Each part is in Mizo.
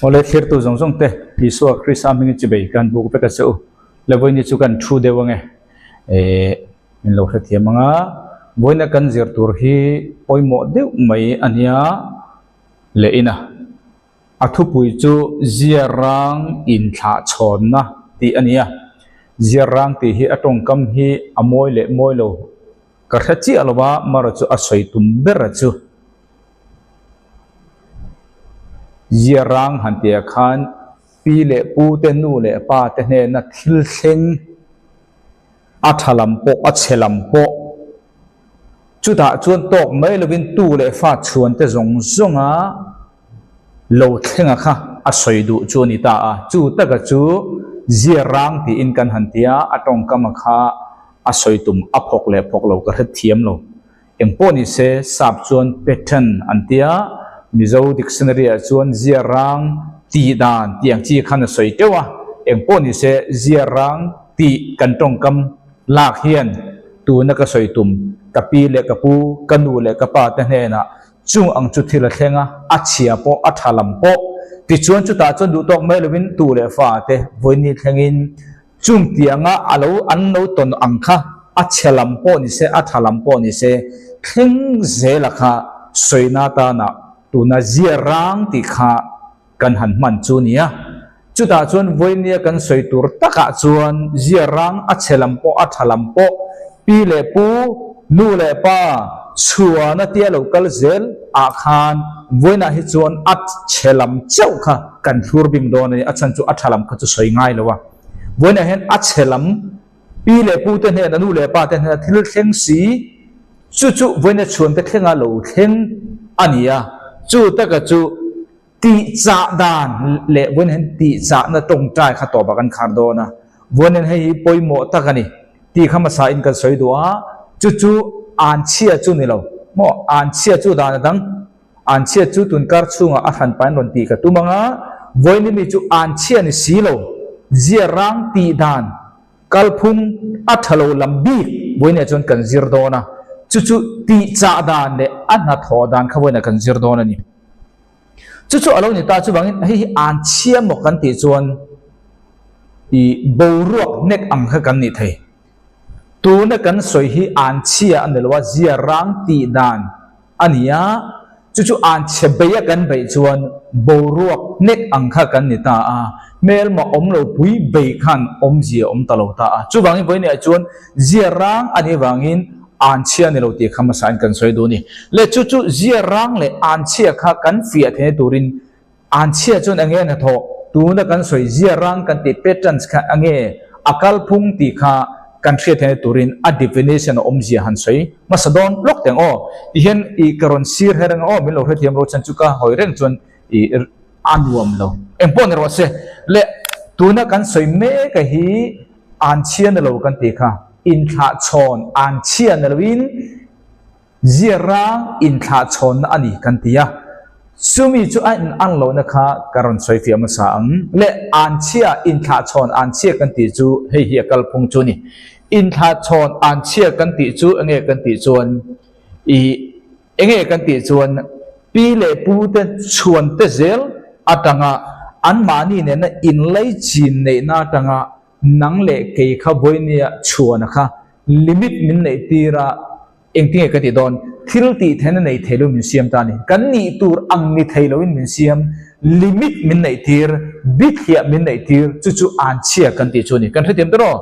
Awle thlirtu zawng zawng te Isua Krista hmingin chibei kan buk vek a che u. Le vawiin chu kan thu deuh ange. Ehh min lo hrethiam ang a, vawiina kan zir tur hi pawimawh deuh mai a nia leh in a. A thupui chu Ziarang inthlahchhawnna tih a ni a. Ziarang tih hi a tawngkam hi a mawi leh mawi lo ka hre chiah lo a, mara chu a sawi tum ber a chu. Ziarang han tihah khan pi leh pu te nu leh pa te hnena thil thleng a tha lam pawh a chhe lam pawh chutah chuan tawk mai lovin tu leh fa chhuan te zawng zawnga lo thlenga kha a sawi duh chu a ni ta a. Chu taka chu ziarang tiin kan han ti a, a tawngkama kha a sawi tum a phawk leh phawk lo ka hrethiam lo. Eng pawh ni se sap chuan pattern an ti a, Mizo dictionary ah chuan ziarang tih dan tih ang chi khan a sawi teuh a, eng pawh ni se ziarang tih kan tawngkam lak hian tuna ka sawi tum ka pi leh ka pu, ka nu leh ka pa te hnenah chung ang chu thil a thleng a, a chhia pawh a tha lam pawh tichuan chutah chuan duh tawk mai lovin tu leh fa te vawiin thlengin Chung tianga a lo an lo tawn ang kha a chhe lam pawh ni se, a tha lam pawh ni se, thleng zela kha sawina atana tuna zia rang tih kha kan han hman chu nia. Chutah chuan vawinia kan sawi tur takah chuan zia rang a chhe lam pawh a tha lam pawh pi leh pu, nu leh pa chhuana tia lo kal zel ah khan vawiinah hi chuan a chhe lam chauh kha kan thlur bing dawn a ni, a chhan chu a tha lam kha chu sawi ngai lo a. Vawiinah hian a chhe lam pi leh pu te hnena nu leh pa te hnena thil thleng si chu chu vawiina chhuan te thlenga lo thleng a ni a, chu taka chu tih chah dan leh vawiinah hian tih chahna tawngtai kha tawpah kan khar dawn a, vawiin hei hi pawimawh tak a ni tih kha hmasa in kan sawi duh a, chu chu anchhia chu ni lo maw anchhia chu dan a dang. Anchhia chu tunkar chhungah a hran pain rawn tih ka tum ang a, vawiin mi chu anchhia ni si lo, zia rang tih dan kalphung a tha lo lam bik vawiinah chuan kan zir dawn a, chu chu tih chah dan leh a hnathawh dan kha vawiinah kan zir dawn a ni. Chu chu a lo ni ta chuvangin hei hi anchhia maw kan tih chuan i boruak hnek ang kha kan nih thei. Tuna kan sawi hi anchhia a ni lo a, zia rang tih dan a ni a, chu chu an chhe bei a kan beih chuan boruak hnek ang kha kan ni ta a, hmelma awm lo pui bei khan awmzia awm ta lo ta a. Chuvangin vawiinah chuan zia rang a nih vangin an chhia ni lo tih kha hmasain kan sawi duh a ni. Le chu chu zia rang leh an chhia kha kan fiah theihna turin an chhia chuan enge a hnathawh tuna kan sawi zia rang kan tih patterns kha enge a kalphung tih kha kan hriat theihna turin a definition a awmzia han sawi hmasa dawn lawk teng aw ti hian i ka rawn sir her ang aw min lo hrethiam ro chan chu ka hawi reng chuan i a nuam lo eng pawh ni rawh se le tuna kan sawi mek a hi an chhia na lo kan tih kha inthlahchhawn an chhia na loin Ziarang inthlahchhawnna a ni kan ti a, chumi chu a in ang lohna kha ka rawn sawi fiah hmasa ang. Le anchhia inthlahchhawn anchhia kan tih chu hei hi a kalphung chu a ni. Inthlahchhawn anchhia kan tih chu enge kan tih chuan i enge kan tih chuan pi leh pu te chhuan te zel atanga anmahni nena inlaichin neihna atanga nang leh kei kha vawinia chhuana kha limit min neih tir a, engtinge ka tih dawn, thil tih theihna nei thei lo min siam ta a ni. Kan nih tur ang ni thei loin min siam, limit min neih tir, bithliah min neih tir, chu chu anchhia kan tih chu a ni. Kan hrethiam tawh rawh.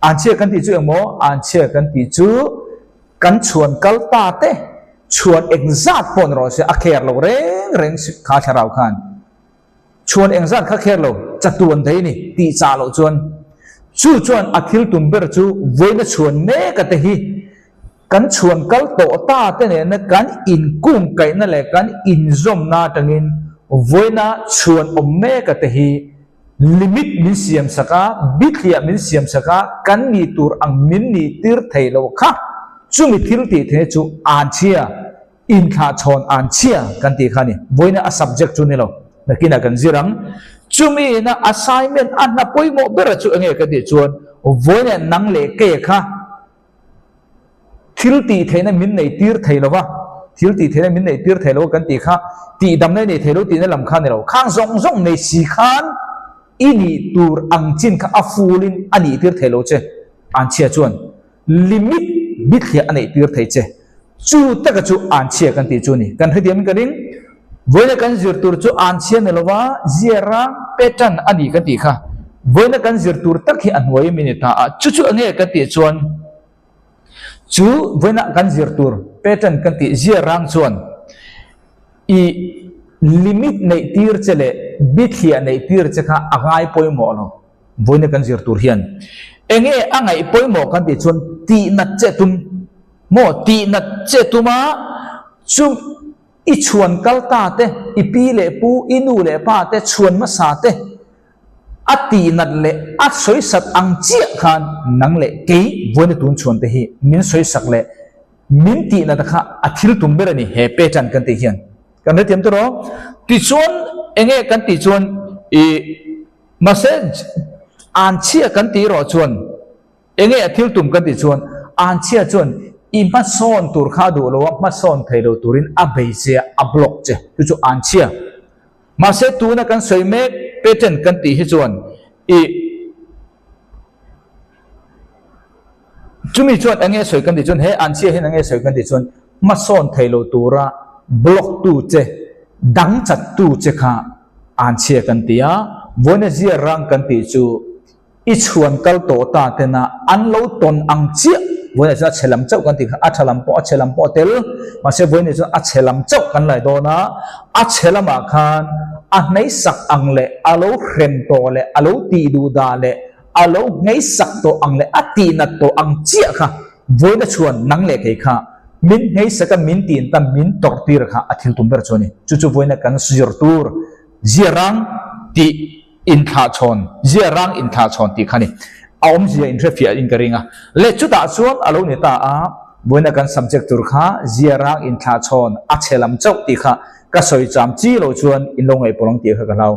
Anchhia kan tih chu engmaw? Anchhia kan tih chu kan chhuan kal ta te, chhuan engzat pawh ni rawh se, a care lo reng reng kha thlarau khan. Chhuan engzat kha kher lo, chatuan thei ni tih chah loh chuan chu chuan a thil tum ber chu vawiina chhuan mek a te hi kan chhuan kal tawh ta te nena kan inkungkaihna leh kan inzawmna atangin vawiina chhuan awm mek a te hi limit min siam sak a, bithliah min siam sak a, kan nih tur ang min nih tir thei lo kha chumi thil tih theihna chu anchhia. Inthlahchhawn an chhia kan tih kha a ni. Vawiina a subject chu ni lo. Nakinah kan zir ang. Chumi ina assignment a hna pawimawh bera chu enge ka tih chuan vawiina nang leh ke kha thil tih theihna min nei tir thei lo va. Thil tih theihna min neih tir thei lo kan tih kha tihdamna i nei thei lo tihna lam kha a ni lo. Khang zawng zawng nei si khan i nih tur ang chin kha a fulin a nih tir thei lo che. Anchhia chuan limit bithliah a neih tir thei che. Chu taka chu anchhia kan tih chu a ni. Kan hrethiamin ka ring. Vawiina kan zir tur chu anchhia ni lova ziara pattern a ni kan tih kha. Vawiina kan zir tur tak hi a hnuai mi ni ta a. Chu chu enge kan tih chuan Chu vawiinah kan zir tur pattern kan tih zia rang chuan i limit neih tir che leh bithliah neih tir che kha a ngai pawimawh lo. Vawiina kan zir tur hian enge a ngaih pawimawh kan tih chuan tihnat che tum maw tihnat che tuma chu i chhuan kal ta te, i pi leh pu, i nu leh pa te chhuan hmasa te, A tihnat leh a sawisak ang chiah khan nang leh kei vawiina tun chhuan te hi min sawisak leh min tihnat kha a thil tum ber a ni he pechan kan tih hian kan hrethiam tur aw. Tichuan enge kan tih chuan i mahse an chhia kan tih erawh chuan enge a thil tum kan tih chuan an chhia chuan i hmasawn tur kha a duh lo a hmasawn thei lo turin a bei che a a block che chu chu an chhia. Mahse tuna kan sawi mek patent kan tih hi chuan i chumi chuan enge sawi kan tih chuan he anchhia hian enge sawi kan tih chuan hmasawn thei lo tura block tu che dang chat tu che kha anchhia kan ti a, vawiina zia rang kan tih chu I chhuan kal tawh ta tena an lo tawn ang chiah vawiinah chuan a chhe lam chauh kan tih kha a tha lam pawh a chhe lam pawh a tel mahse vawiinah chuan a chhe lam chauh kan lai dawn a, a chhe lamah khan a hneisak ang leh a lo hrem tawh leh a lo tih duh dah leh a lo hneisak tawh ang leh a tihnat tawh ang chiah kha vawiina chhuan nang leh kei kha min hneisak a min tin ta min tawrh tir kha a thil tum ber chu a ni. Chu chu vawiina kan zir tur ziarang tih. Inthlahchhawn, zia rang inthlahchhawn tih kha ni. A awmzia inhrefiah in ka ring a. Leh chutah chuan a lo ni ta a, vawiina kan subject tur kha zia rang inthlahchhawn a chhe lam chauh tih kha ka sawi cham chi lo chuan in lo ngaihpawlh ang tih kha ka hlau.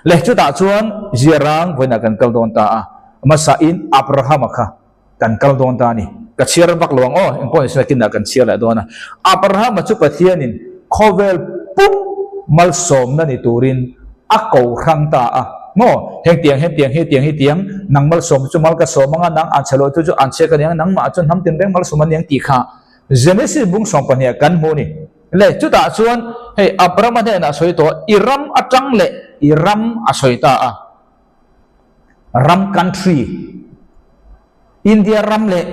Leh chutah chuan zia rang vawiinah kan kal dawn ta a, hmasa in Abrahama kha kan kal dawn ta a ni. Ka chhiar vak lo ang aw, engpawh ni se nakinah kan chhiar leh dawn a. Abrahama chu Pathianin khawvel pum malsawmna ni turin a ko hrang ta a. Maw? Hengtiang, hengtiang, hetiang, hetiang, nang malsawm chu mal ka sawm ang a, nang an chhe loh chu chu an chhe ka ni ang, nangmah chuan hnam tinreng malsawm a ni ang tih kha Genesis bung 12 ah kan hmu a ni. Le, chutah chuan hei Abrahama hnenah a sawi tawh a, i ram atang leh i ram a sawi ta a. Ram country, India ram leh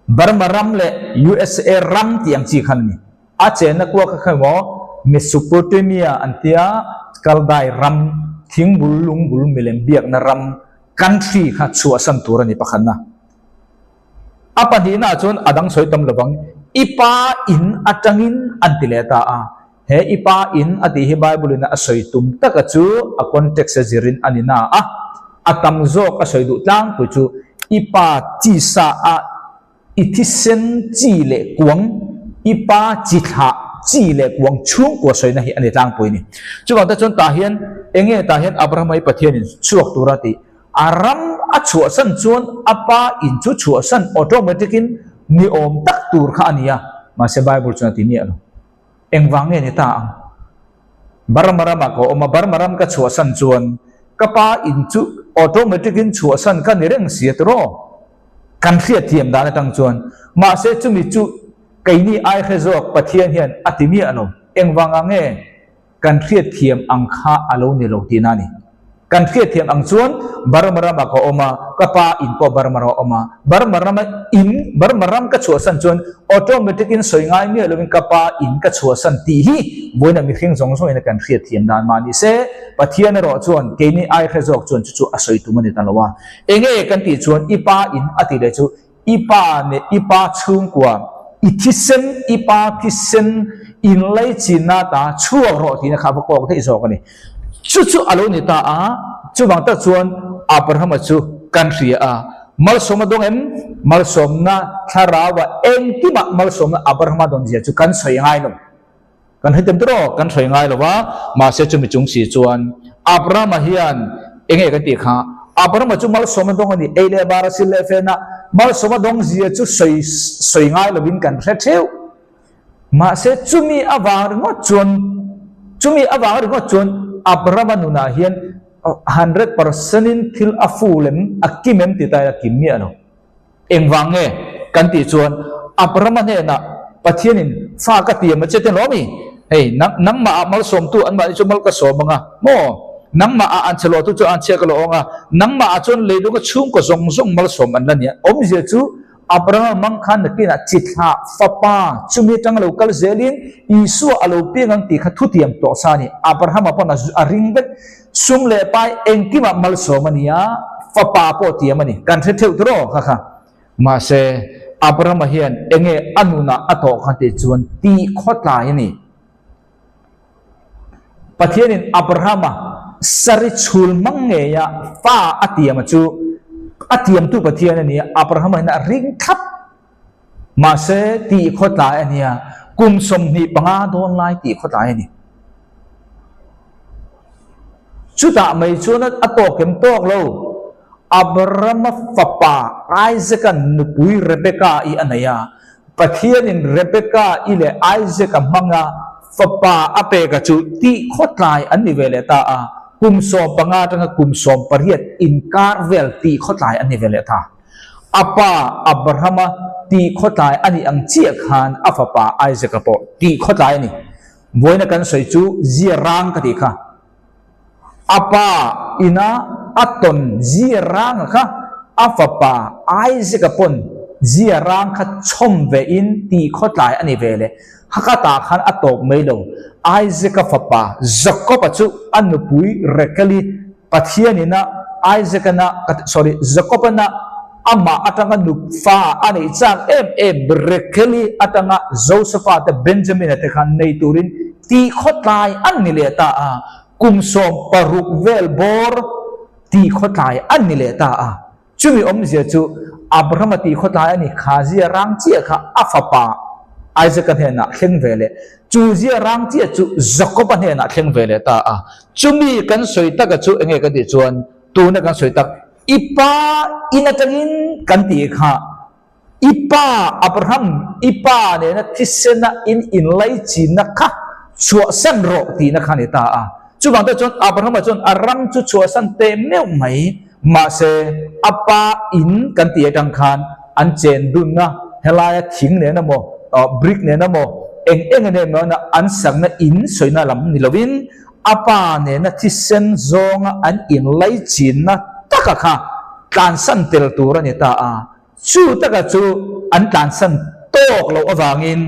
Burma ram leh USA ram tih ang chi khan a ni. A chenna kua kha kha emaw Mesopotamia an tia Kaldai ram, thingbul lungbul milem biakna ram country kha chhuahsan tur a ni pakhatna. A pahnihna ah chuan a dang sawi tam lovang, i pa in atangin an ti leh ta a. He i pa in a tih hi Bible in a sawi tum taka chu a context a zirin a ni na a, a tam zawk a sawi duh tlangpui chu i pa chi sa a i thisen chi leh kuang, i pa chi thlah chi leh kuang chhungkua sawina hi a ni tlangpui a ni. Chuvang te chuan tah hian enge tah hian Abrahama hi Pathianin chhuak tura tih a ram a chhuahsan chuan a pa in chu chhuahsan automatic in ni awm tak tur kha a ni a, mahse Bible chuan a ti miah lo. Engvang nge ni ta ang? Burma ramah ka awm a, Burma ram ka chhuahsan chuan ka pa in chu automatic in chhuahsan ka ni reng si a tiraw? Kan hriatthiam dan atang chuan. Mahse chumi chu keini ai hre zawk Pathian hian a ti miah lo. Engvang ah nge kan hriatthiam ang kha a lo ni lo tihna a ni. Kan hriatthiam ang chuan Burma ramah ka awm a, ka pa in pawh Burma ramah a awm a. Burma rama in, Burma ram ka chhuahsan chuan automatic in sawi ngai miah lovin ka pa in ka chhuahsan tih hi vawiina mihring zawng zawngin a kan hriatthiam dan mah ni se, Pathian erawh chuan keini ai hre zawk chuan chu chu a sawi tum a ni ta lo a. Enge kan tih chuan i pa in a tih leh chu I pa nih i pa chhungkua, i thisen, i pa thisen inlaichinna ta chhuak rawh tihna kha a va kawk daih zawk a ni. Chu chu a lo ni ta a, chuvang tak chuan Abrahama chu kan hria a, malsawmna dawng em? Malsawmna thlarauah engkimah malsawmna Abrahama dawn zia chu kan sawi ngai lo. Kan hretem tur aw, kan hruai ngai lo va, mahse chumi chung si chuan Abrahama hian enge kan tih kha, Abrahama chu malsawma dawng a ni, ei leh bar a sil leh fen a, malsawma dawng zia chu sawi sawi ngai lovin kan hre theuh. Mahse chumi avang ringawt chuan chumi avang ringawt chuan Abrahama nunah hian 100% in thil a fu lem a kim em ti ta ila kim miah lo. Engvang nge kan tih chuan Abrahama hnenah Pathianin fa ka tiam a che te lawm i, hei nang nangmah ah malsawmtu anmahni chu mal ka sawm ang a, maw? Nangmah ah an chhelawhtu chu an chhia ka lawh ang a, nangmah ah chuan leilunga chhungkaw zawng zawng malsawm an la nia. Awmzia chu Abrahama mang khan nakinah chithlah fapa chumi atanga lo kal zelin Isua a lo piang ang tih kha thutiam tawh sa a ni. Abrahama pawn a ring vek. Sum leh pai engkimah malsawm a ni a, fapa pawh tiam a ni. Kan hre theuh tur aw kha kha. Mahse, Abrahama hian enge a nunah a tawh kha tih chuan tih khawtlai a ni. Pathianin Abrahama sari chhul hmang ngeia fa a tiam a chu a tiamtu Pathian a ni a, Abrahama hian a ring thlap. Mahse, tih khawtlai a nia, kum 25 dawn lai tih khawtlai a ni. Chutah mai chuan a tawk em tawk lo, Abrahama fapa Isaac-a nupui Rebecca-i a nei a. Pathianin Rebecca-i leh Isaac-a hmanga fapa a peka chu tih khawtlai an ni ve leh ta a, kum 15 atanga kum 18 inkar vel tih khawtlai an ni ve leh ta. A pa Abrahama tih khawtlai a nih ang chiah khan a fapa Isaac-a pawh tih khawtlai a ni. Vawiina kan sawi chu zia rang ka tih kha. A pa ina a tawn zia ranga kha a fapa Isaac-a pawn zia rang kha chhawm ve in tih khawtlai a ni ve leh. Hakatah khan a tawp mai lo. Isaac-a fapa Jacob-a chu a nupui Rachel-i Pathianin a Isaac-an a, sorry, Jacob-an a amah atanga nu fa a neih chak em em Rachel-i atanga Joseph-a te Benjamin-a te khan nei turin tih khawtlai an ni leh ta a, kum 16 vel bawr tih khawtlai an ni leh ta a. Chumi awmzia chu Abrahama tih khawtlai a ni, kha zia rang chiah kha a fapa Isaac-a hnenah thleng ve leh, chu zia rang chiah chu Jacob-a hnenah thleng ve leh ta a. Chumi kan sawi taka chu enge kan tih chuan tuna kan sawi tak i pa in atangin kan tih kha i pa Abraham i pa nena thisena in inlaichinna kha chhuahsan rawh tihna kha a ni ta a. Chuvang te chuan Abrahama chuan a ram chu chhuahsan teh meuh mai mahse a pa in kan tih atang khan an chen dunna helaia thing nen emaw brick nen emaw eng eng nen emaw an sakna in sawina lam ni lovin a pa nena thisen zawnga an inlaichinna taka kha tlansan tel tur a ni ta a, chu taka chu an tlansan tawk loh avangin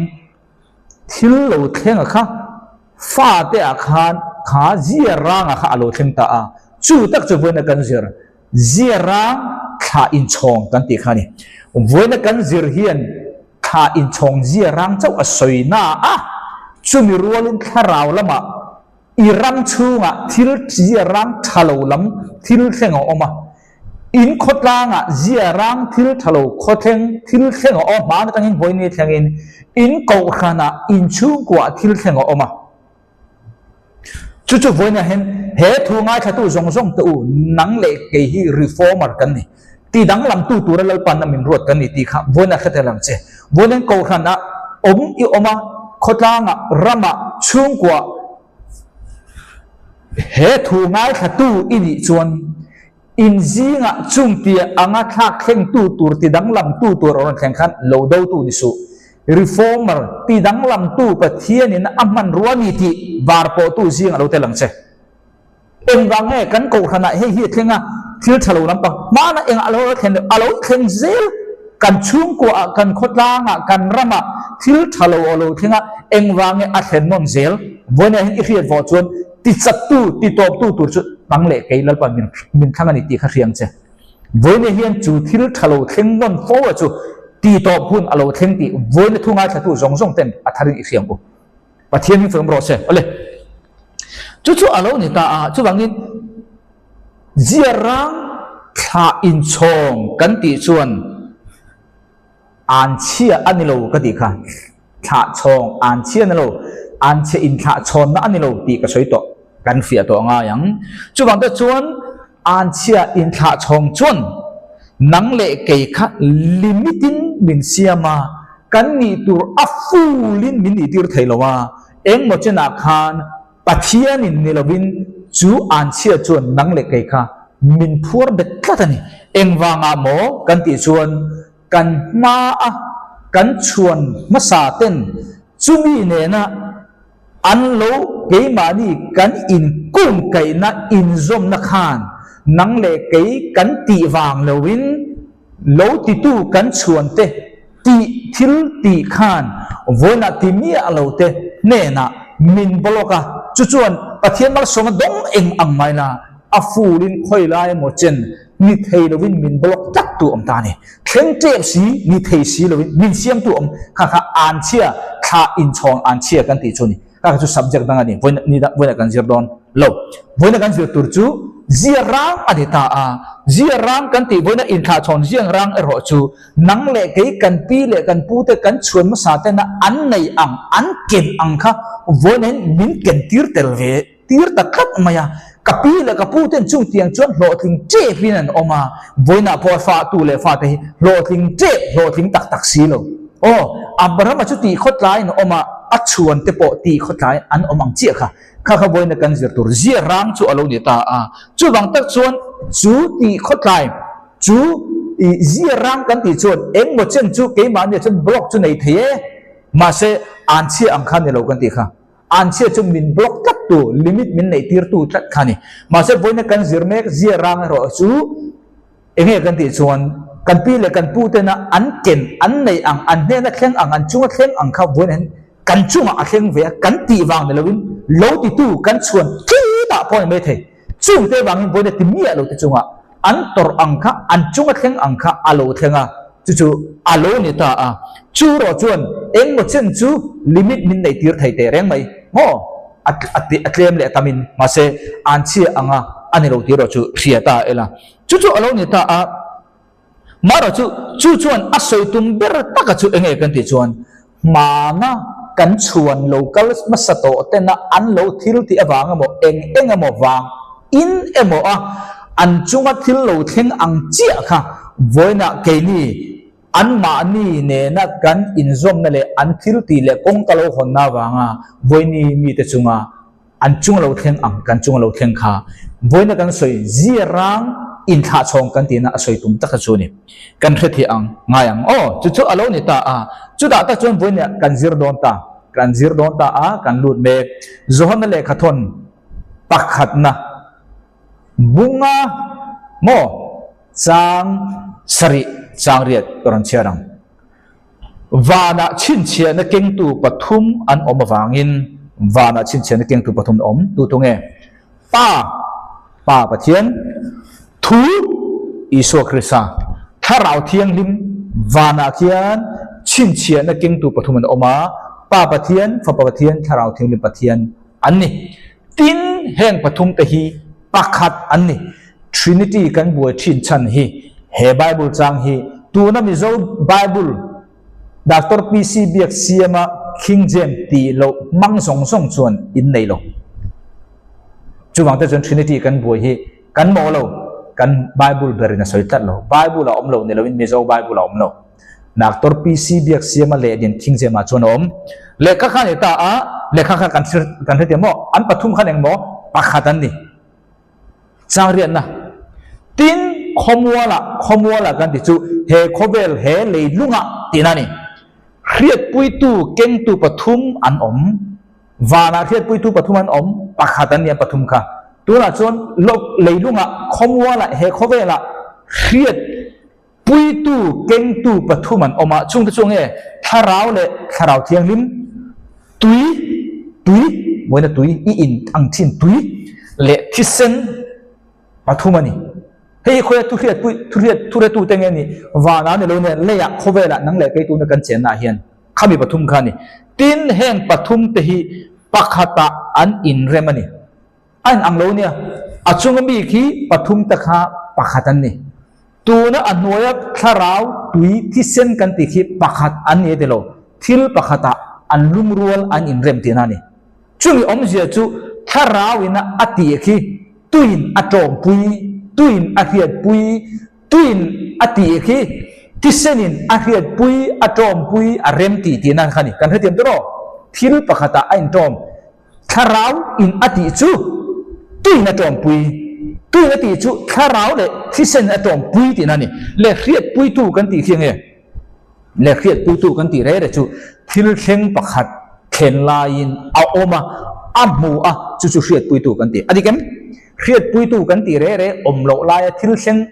thil lo thleng a kha fate ah khan kha zia ranga kha a lo thleng ta a, chu tak chu vawiina kan zir zia rang thla inchhawng kan tih kha a ni. Vawiina kan zir hian thla inchhawng zia rang chauh a sawi na a, chumi rualin thlarau lamah i ram chhungah thil zia rang tha lo lam thil thleng a awm a, In khawtlangah zia rang thil tha lo khawthleng thil thleng a awm hma atangin vawiin thlengin in kohhranah in chhungkuah thil thleng a awm a. Chu chu vawiinah hian he thu ngaithlatu zawng zawng te u nang leh kei hi reformer kan ni. Ti danglamtu tura Lalpanna min ruat kan ni tih kha vawiinah hre tel ang che. Vawiin kohhranah awm i awm a, khawtlangah, ramah, chhungkuah, He thu ngaithlatu i nih chuan in zingah chungtia anga thlak thlengtu tur ti danglamtu tur a rawn thleng khan lo dotu ni suh. Reformer ti danglamtu Pathianin a hmanrua ni tih var pawhtu zingah lo tel ang che. Engvang nge kan kohhranah hei hi a thleng a, thil tha lo lampang hmana engah lo thlen loh, a lo thleng zel. Kan chhungkuaah, kan khawtlangah, kan ramah thil tha lo a lo thleng a, engvang nge a thlen nawn zel? Vawiinah hian i hriat vawh chuan tichaktu, titawptu tur chu nang leh kei Lalpa min min thlang a ni tih kha hriang che. Vawiinah hian chu thil tha lo thleng nawn fo a chu titawp hun a lo thleng tih vawiina thu ngaithlatu zawng zawng ten a tharin i hriang u. Pathian hi fawm rawh se. Awle. Chu chu a lo ni ta a, chuvangin zia rang thla inchhawng kan tih chuan an chhia a ni lo ka tih kha. Thla chhawng an chhia a ni lo, an chhe inthlah chhawnna a ni lo tih ka sawi tawh, kan fiah tawh ngai ang. Chuvang te chuan an chhia inthlah chhawng chuan nang leh kei kha limit in min siam a. Kan nih tur a full in min nih tir thei lo a, engmaw chenah khan Pathianin ni lovin chu anchhia chuan nang leh kei kha min phuar bet tlat a ni. Engvangah maw kan tih chuan kan hmaa kan chhuan hmasa ten chumi nena an lo keimahni kan inkungkaihna inzawmna khan nang leh kei kan tih vang loin lo titu kan chhuan te tih thil tih khan vawiinah ti miah lo te hnenah min block a, chu chuan Pathian malsawmna dawng eng ang mai la, a fulin khawi lai emaw chen ni thei lovin min block tlat tu awm ta a ni. Thleng tep si, ni thei si lovin min siam tu awm kha kha anchhia, thla inchhawng anchhia kan tih chu a ni. Kha kha chu subject dang a ni, vawiinah kan zir dawn lo. Vawiinah kan zir tur chu zia rang a ni ta a, zia rang kan tih vawiinah inthlahchhawn ziang rang erawh chu Nang leh kei kan pi leh kan pu te kan chhuan hmasa tena an nei ang, an ken ang kha vawiin min ken tir tel ve tir ta tlat mai a. Ka pi leh ka pu ten chung tiang chuan hlawhtling tep in an awm a, vawiinah pawh fa tu leh fa te hi hlawhtling tep, hlawhtling tak tak si lo. Aw, Abrahama chu tih khawtlai in a awm a, a chhuan te pawh tih khawtlai an awm ang chiah kha. Kha kha vawiina kan zir tur zia rang chu a lo ni ta a. Chuvang tak chuan chu tih khawtlai Chu i zia rang kan tih chuan engmaw chen chu keimahnia chuan block chu nei thei e, mahse anchhia ang kha ni lo kan tih kha. Anchhia chu min block tlat tu, limit min neih tir tu tlat kha ni. Mahse vawiina kan zir mek zia rang erawh chu enge kan tih chuan kan pi leh kan pu tena an ken, an neih ang, an hnena thleng ang, an chunga thleng ang kha vawiina hian kan chungah a thleng ve a, kan tih vang ni loin lo titu kan chhuan tlinah pawh a ni mai thei. Chungte vangin vawiina ti miah lo te chungah an tawrh ang kha, an chunga thleng ang kha a lo thleng a, chu chu a lo ni ta a. Chu erawh chuan engmaw chen chu limit min neih tir thei teh reng mai maw? A a tlem leh tamin, mahse an chhia anga a ni lo tih erawh chu hria ta ila. Chu chu a lo ni ta a. Marawh chu, chu chuan a sawi tum ber taka chu enge kan tih chuan, hmana kan chhuan lo kal hmasa tawh tena an lo thil tih avang emaw, eng eng emaw vang in emaw a an chunga thil lo thleng ang chiah kha vawiinah keini anmahni nena kan inzawmna leh an thil tih leh kawngka lo hawnna avanga vawiini mite chunga An chung a lo thleng ang, kan chung a lo thleng kha. Vawiina kan sawi zia rang inthlahchhawng kan tihna a sawi tum taka chu a ni. Kan hre thei ang, ngai ang. Aw, chu chu a lo ni ta a. Chutah tak chuan vawiina kan zir dawn ta, kan zir dawn ta a, kan lut mek. Johana lehkhathawn pakhatna bunga maw chang sarih chang riat ka rawn chhiar ang. Vanah chhinchhiahna kengtu pathum an awm avangin vanah chhinchhiahna kengtu pathum an awm. Tu tu nge? Pa, Pa Pathian, Thu, Isua Krista, Thlarau Thianghlim vanah khian chhinchhiahna kengtu pathum an awm a, Pa Pathian, Fapa Pathian, Thlarau Thianghlim Pathian an ni. Tin, heng pathum te hi pakhat an ni. Trinity kan buai thin chhan hi he Bible chang hi tuna Mizo Bible Doctor PC Biak siama King James tih loh hmang zawng zawng chuan in nei lo. Chuvang te chuan Trinity kan buai hi kan mawh lo, kan Bible berin a sawi tlat lo. Bible a awm lo ni loin Mizo Bible a awm lo. Doctor PC Biak siama lehlin King James ah chuan a awm. Lehkha kha a ni ta a, lehkha kha kan kan hre teh maw? An pathum khan engmaw pakhat an ni. Changriatna. Tin, khawmualah, khawmualah kan ti chu he khawvel he leilungah tihna a ni. Hriatpuitu kengtu pathum an awm. Vanah hriatpuitu pathum an awm, pakhat an ni a pathum kha. Tunah chuan leilungah, khawmualah, he khawvelah hriat Puitu, kengtu pathum an awm a, chungte chu nge Thlarau leh Thlarau Thianghlim, tui, tui, mawina tui, i in ang thin tui leh thisen pathum a ni. Hei hi khawia thuhriat pui, thuhriat, thuhretute nge ni? Vanah ni lo nen leiah khawvelah nang leh kei tuna kan chennaah hian khami pathum kha a ni. Tin, heng pathumte hi pakhatah an inrem a ni. A in ang lo nia, a chunga mi khi pathum te kha pakhat an ni. Tuna a hnuaia thlarau tui thisen kan tih khi pakhat an ni a ti lo, thil pakhatah an lungrual an inrem tihna a ni. Chumi awmzia chu thlarau ina a tih khi tuiin a tawngpui, tuiin a hriatpui, tuiin a tih khi. Thisenin a hriatpui, a tawmpui, a remti tihna kha a ni. Kan hrethiam tawh rawh. Thil pakhatah a intawm. Thlarau in a tih chu tuin a tawmpui, tuin a tih chu thlarau leh thisen a tawmpui tihna a ni. Le hriatpuitu kan tih khi nge? Le hriatpuitu kan tih reh reh chu thil thleng pakhat thlen laiin a awm a, a hmu a, chu chu hriatpuitu kan ti. A dik em? Hriatpuitu kan tih reh reh awm loh laia thil thleng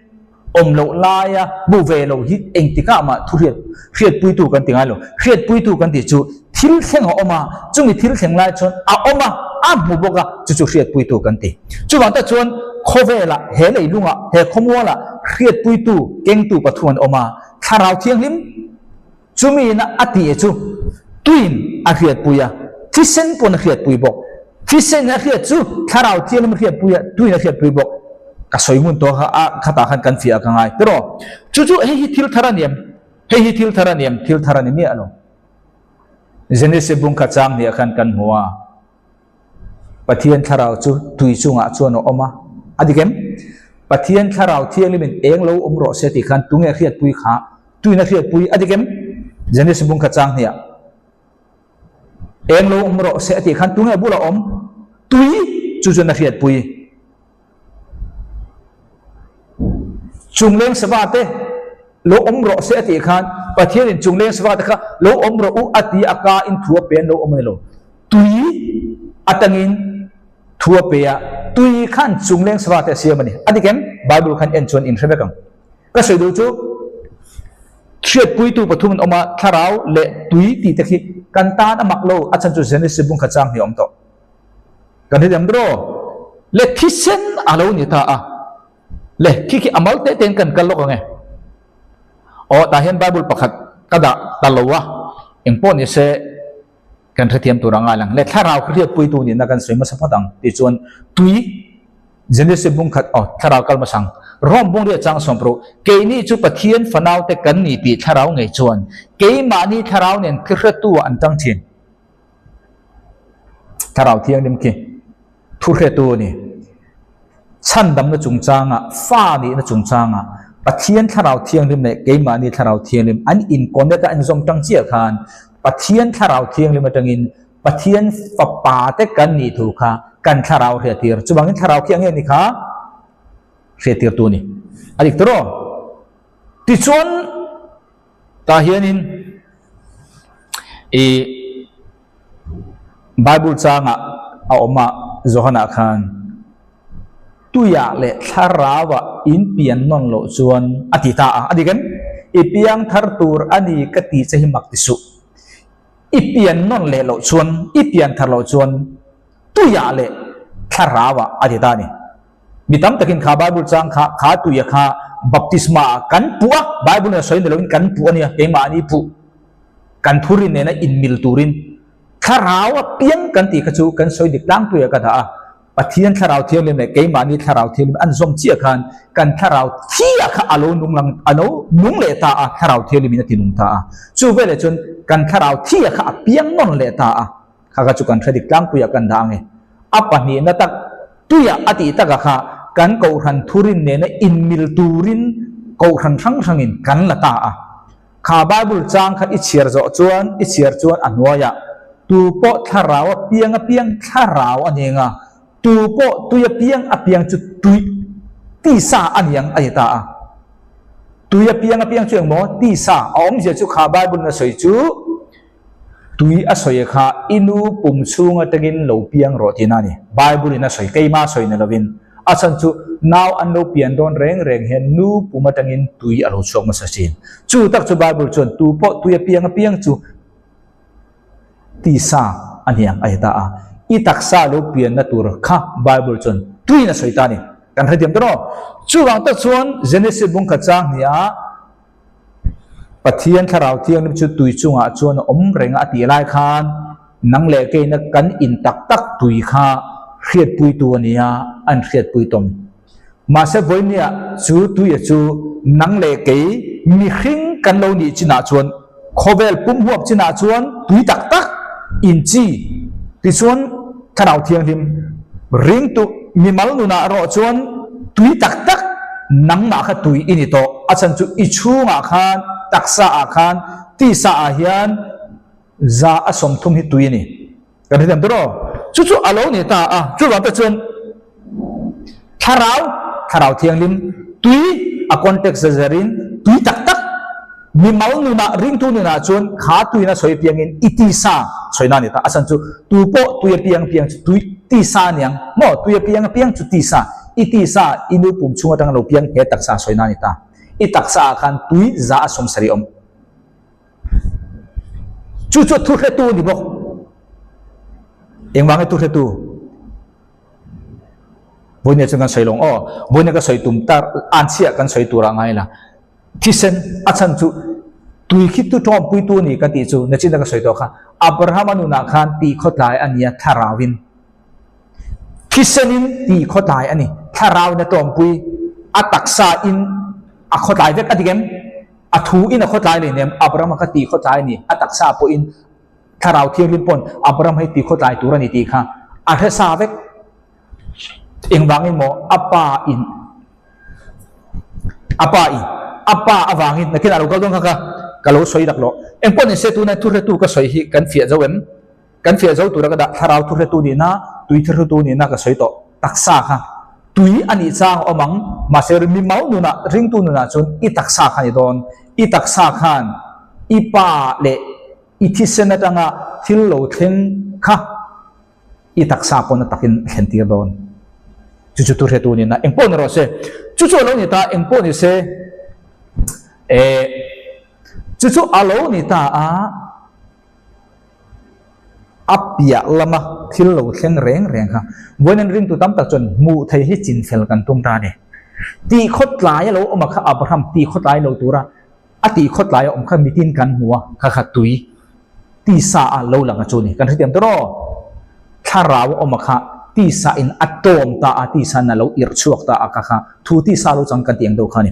awm loh laia hmu ve lo hi engtikah mah thu hriat hriatpuitu kan ti ngai lo. Hriatpuitu kan tih chu thil thleng a awm a, chumi thil thleng lai chuan a awm a, a hmu bawk a, chu chu hriatpuitu kan ti. Chuvang tak chuan khawvelah he leilungah, he khawmualah hriatpuitu kengtu pathum an awm a, Thlarau Thianghlim Chumiin a tih chu tuin a hriatpui a, thisen pawn a hriatpui bawk. Thisen a hriat chu Thlarau Thianghlim a hriatpui a, tuin a hriatpui bawk. Ka sawi ngun tawh kha a khatah khan kan fiah ka ngai tiraw. Chu chu hei hi thil thar a ni em? Hei hi thil thar a ni em? Thil thar a ni miah lo. Genesis bung kha chang hniah khan kan hmu a. Pathian Thlarau chu tui chungah chuan a awm a. A dik em? Pathian Thlarau Thianghlimin eng lo awm rawh se tih khan tunge hriatpui kha? Tuin a hriatpui. A dik em? Genesis bung kha chang hniah. Eng lo awm rawh se a tih khan tunge bulah awm? Tui chu chuan a hriatpui. Chungleng sava te lo awm rawh se a tih khan Pathianin chungleng sava te kha lo awm rawh u a ti a ka in thu a pe an lo awm a ni lo. Tui atangin thu a pe a, tui khan chungleng sava te a siam a ni. A dik em? Bible khan en chuan in hre vek ang. Ka sawi duh chu hriatpuitu pathum an awm a, thlarau leh tui tih te khi kan tan a mak lo, a chhan chu Genesis bung kha chang hi a awm tawh. Kan hrethiam ber aw. Le thisen a lo ni ta a. Le khi khi a mal teh tein kan kal lawk ang e. Aw tah hian Bible pakhat ka dah ta lo a, engpawh ni se kan hrethiam tur a ngai lang. Le thlarau kha hriatpuitu nihna kan sawi hmasa phawt ang tih chuan tui Genesis bung khat aw thlarau kal hmasa ang. Rome bung riat chang sawm ru keini chu Pathian fanaute kan ni tih thlarau ngei chuan keimahni thlarau nen thihretu ah an tang thin. Thlarau Thianghlim khi thu hretu a ni. Chhandamna chungchanga, fa nihna chungchanga Pathian Thlarau Thianghlim leh keimahni Thlarau Thianghlim an in-connect a, an zawm tang chiah khan Pathian Thlarau Thianghlim atangin Pathian fapa te kan nih thu kha kan thlarau hriattir. Chuvangin thlarau khi ang nge ni kha hriattirtu a ni. A dik tawh. Tichuan Tah hianin i Bible changah a awm a, Johana khan tuiah leh thlarauah in pian nawn loh chuan a ti ta a, a dik em? I piang thar tur a ni ka ti che hi mak ti suh. I pian nawn leh loh chuan, i pian thar loh chuan tuiah leh thlarauah a ti ta a ni. Mi tam takin kha Bible chang kha, kha tuia kha baptisma ah kan puh a, Bible in a sawi ni loin kan puh a nia, keimahni puh kan thurin nena inmil turin thlarau a piang kan tih kha chu kan sawi dik tlangpuiah ka dah a, Pathian thlarau thianghlim leh keimahni thlarau thianghlim an zawm chiah khan kan thlarau thia kha a lo nung lang, a lo nung leh ta a, thlarau thianghlimin a ti nung ta a, chu veleh chuan kan thlarau thia kha a piang nawn leh ta a. Kha kha chu kan hre dik tlangpuiah kan dah ang e. A pahnihna tak tuiah a tih takah kha kan kohhran thurin nena inmil turin kohhran hrang hrangin kan la ta a. Kha Bible chang kha i chhiar zawh chuan i chhiar chuan a hnuaiah tu pawh thlarau a piang a piang thlarau a ni ang a, tu pawh tui a piang a piang chu tui tisa a ni ang a ti ta a. Tui a piang a piang chu engmaw tisa a awmzia chu kha Bible in a sawi chu Tui a sawi kha i nu pum chhung atangin lo piang rawh tihna a ni. Bible in a sawi, keimah sawi ni lovin. A chhan chu nau an lo pian dawn reng reng hian nu pum atangin tui a lo chhuak hmasa thin. Chu tak chu Bible chuan tu pawh tui a piang apiang chu tisa a hniang a ti ta a. I taksa lo pianna tur kha Bible chuan tuiin a sawi ta a ni. Kan hrethiam ta rawh. Chuvang tak chuan Genesis bung khat chang hniah Pathian Thlarau Thianghlim chu tui chungah chuan a awm reng a a tih lai khan nang leh keina kan in tak tak tui kha hriatpuitu a nia an hriatpui tawm. Mahse vawinia chu tuia chu nang leh kei mihring kan lo nih chinah chuan khawvel pum huap chinah chuan tui tak tak in chi tichuan Thlarau Thianghlim ringtu mimal nunah erawh chuan tui tak tak nangmah kha tui i ni tawh. A chhan chu i chhungah khan taksa ah khan tisa ah hian 30% hi tui a ni. Kan hrethiam tur aw. Chu chu a lo ni ta a, chuvang te chuan thlarau, thlarau thianghlim, tui a context a zerin tui tak tak mimal nunah, ringtu nunah chuan kha tuina sawi piangin i tisa sawina a ni ta. A chhan chu tu pawh tui a piang piang chu tui tisa a niang maw? Tui a piang a piang chu tisa, i tisa i nu pum chhung atanga lo piang he taksa sawina a ni ta. I taksa ah khan tui 70% awm. Chu chu thu hretu a ni bawk. Engvang nge thu hretu? Vawinia chuan kan sawi lawng aw. Vawinia ka sawi tum tar an chhiah kan sawi tur ah ngai la. Thisen a chhan chu tui khi tu tawmpuitu a ni ka tih chu nachin a ka sawi tawh kha. Abraham a nunah khan tih khawtlai a nia thlarauin. Thisenin tih khawtlai a ni. Thlarauin a tawmpui a taksa in a khawtlai vek a dik em? A thu in a khawtlai leh nem, Abraham a kha ti khawtlai a ni, a taksa pawhin Thlarau Thianghlim pawn Abraham hei ti khawtlai tur a ni tih kha a hre sa vek. Engvangin maw a pa in a pa in a pa avangin nakin a lo kal dawn kha kha ka lo sawi dak loh. Engpawh ni se tuna thuhretu ka sawi hi kan fiah zo em? Kan fiah zo tura ka dah Thlarau thuhretu nihna, tui thuhretu nihna ka sawi tawh. Taksa kha tui a nih chang a awm ang, mahse mi mau nunah, ringtu nunah chuan i taksa kha a ni dawn. I taksa khan i pa leh i thisen atanga thil lo thleng kha i taksa pawn a takin a thlen tir dawn. Chu chu thuhretu nihna engpawh ni rawh se. Chu chu a lo ni ta, engpawh ni se, eh, chu chu a lo ni ta a. A piah lama thil lo thleng reng reng kha vawiin ringtu tam tak chuan hmuh thei hi chinfel kan tum ta a ni. Tih khawtlai a lo awm a kha Abraham tih khawtlai lo tura a tih khawtlai a awm kha mitin kan hmu a kha kha tui tisa a lo lang a chu ni. Kan hrethiam tur aw. Thlarau a awm a kha tisa in a tawm ta a tisa in a lo irh chhuak ta a kha kha thu tisa lo chang kan tih ang deuh kha a ni.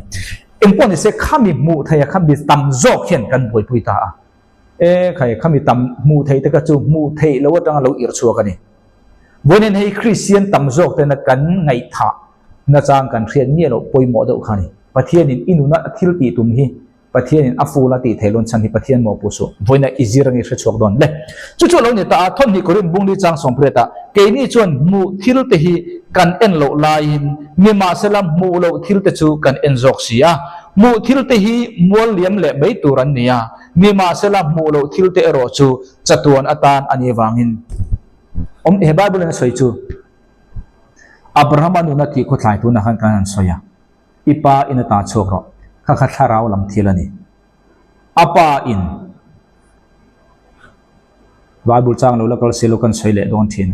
Engpawh nise khami hmuh thei a kha mi tam zawk hian kan buaipui ta a. E khai, khami tam hmuh theih te kha chu hmuh theih lo atanga lo irh chhuak a ni. Vawiin hei Kristian tam zawk tena kan ngaihthah nachang kan hriat nge loh pawimawh deuh kha a ni. Pathianin i nuna a thil tih tum hi Pathianin a ful a tih theih lawn chhan hi Pathian mawhpuh suh. Vawiin i zir ange hre chhuak dawn le. Chu chu a lo ni ta a, thawmhnih Korinth bungli chang 80 ah keini chuan hmuh thil te hi kan en loh laiin nimahsela hmuh loh thil te chu kan en zawk si a. Hmuh thil te hi mual liam leh mai tur an ni a. Nimahsela hmuh loh thil te erawh chu chatuan atan a nih avangin awm he Bible in a sawi chu Abrahama nuna tih khawthlai tunah khan kan han sawi a, I pa in ata chhuak rawh, kha kha thlarau lam thil a ni. A pa in Bible chang lo la kal se lo kan sawi leh dawn thin.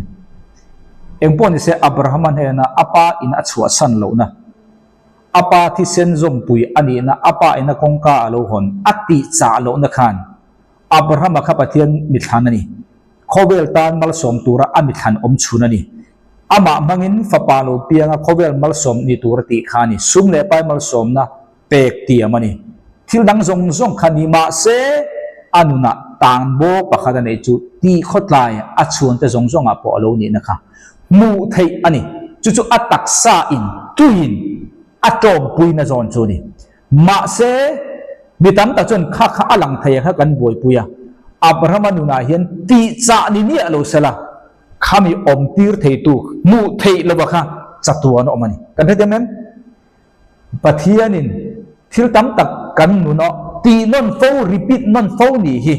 Engpawh nise Abrahama hnena a pa in a chhuahsan lohna A pa thisen zawmpui a nihna a pa ina kawngka a lo hawn a tih chah lohna khan Abrahama kha Pathian mithlan a ni. Khawvel tan malsawm tura a mithlan awm chhun a ni. Amah hmangin fapa lo pianga khawvel malsawm ni tura tih kha a ni. Sum leh pai malsawmna pek tiam a ni. Thil dang zawng zawng kha ni mah se a nunah tan bawk pakhat a neih chu tih khawtlai a chhuante zawng zawngah pawh a lo nihna kha hmuh theih a ni. Chu chu a taksa in tuiin a tawmpuina zawn chu a ni. Mahse, mi tam tak chuan kha kha a lang thei a kha kan buaipui a. Abrahama nunah hian tihchah ni miah lo sela khami awmtir theitu hmuh theih lova kha chatuan a awm a ni. Kan hrethiam em? Pathianin thil tam tak kan nun aw tih nawn fo, repeat nawn fo nih hi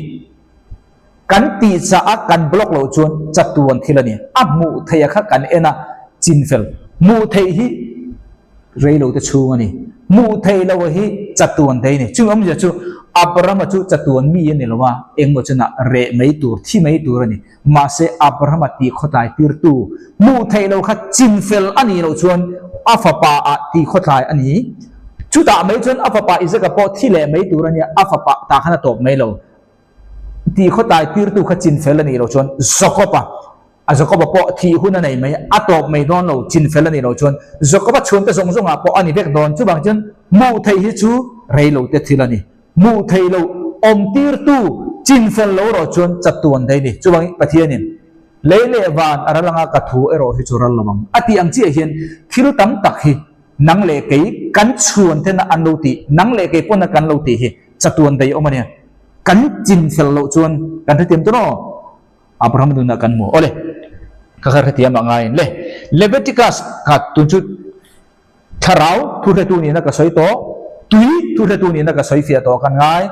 kan tih chah a kan block loh chuan chatuan thil a ni. A hmuh theih a kha kan en a, chinfel hmuh theih hi rei lo te chhung a ni. Hmuh theih loh hi chatuan thei a ni. Chung awmzia chu Abrahama chu chatuan mi a ni lo a, engmaw chunah reh mai tur, thi mai tur a ni. Mahse, Abrahama tih khawtlai tirtu hmuh theih lo kha chinfel a nih loh chuan a fapa ah tih khawtlai a ni. Chutah mai chuan a fapa Isaka pawh thi leh mai tur a nia, a fapa tah khan a tawp mai lo. Tih khawtlai tirtu kha chinfel a nih loh chuan Jakob-a, a Jakob-a pawh thih hun a nei mai, a tawp mai dawn lo, chinfel a nih loh chuan Jakob-a chhungte zawng zawngah pawh a ni vek dawn. Chuvang chuan hmuh theih hi chu rei lo te thil a ni. Hmuh theih loh awm tirtu chinfel lo erawh chuan chatuan daih ni. Chuvangin Pathianin lei leh van a ral anga ka thu erawh hi chu ral lo ang a tih ang chiah hian thil tam tak hi nang leh kei kan chhuan tena an lo tih, nang leh kei pawna kan lo tih hi Chatuan daih awm a nia. Kan chin fel loh chuan kan hrethiam tur aw. Abraham nunah kan hmu. Awle, ka kha hrethiam ah ngaiin le. Leviticus kha tun chu thlarau thuhretu nihna ka sawi tawh, tui thuhretu nihna ka sawi fiah tawh kan ngai.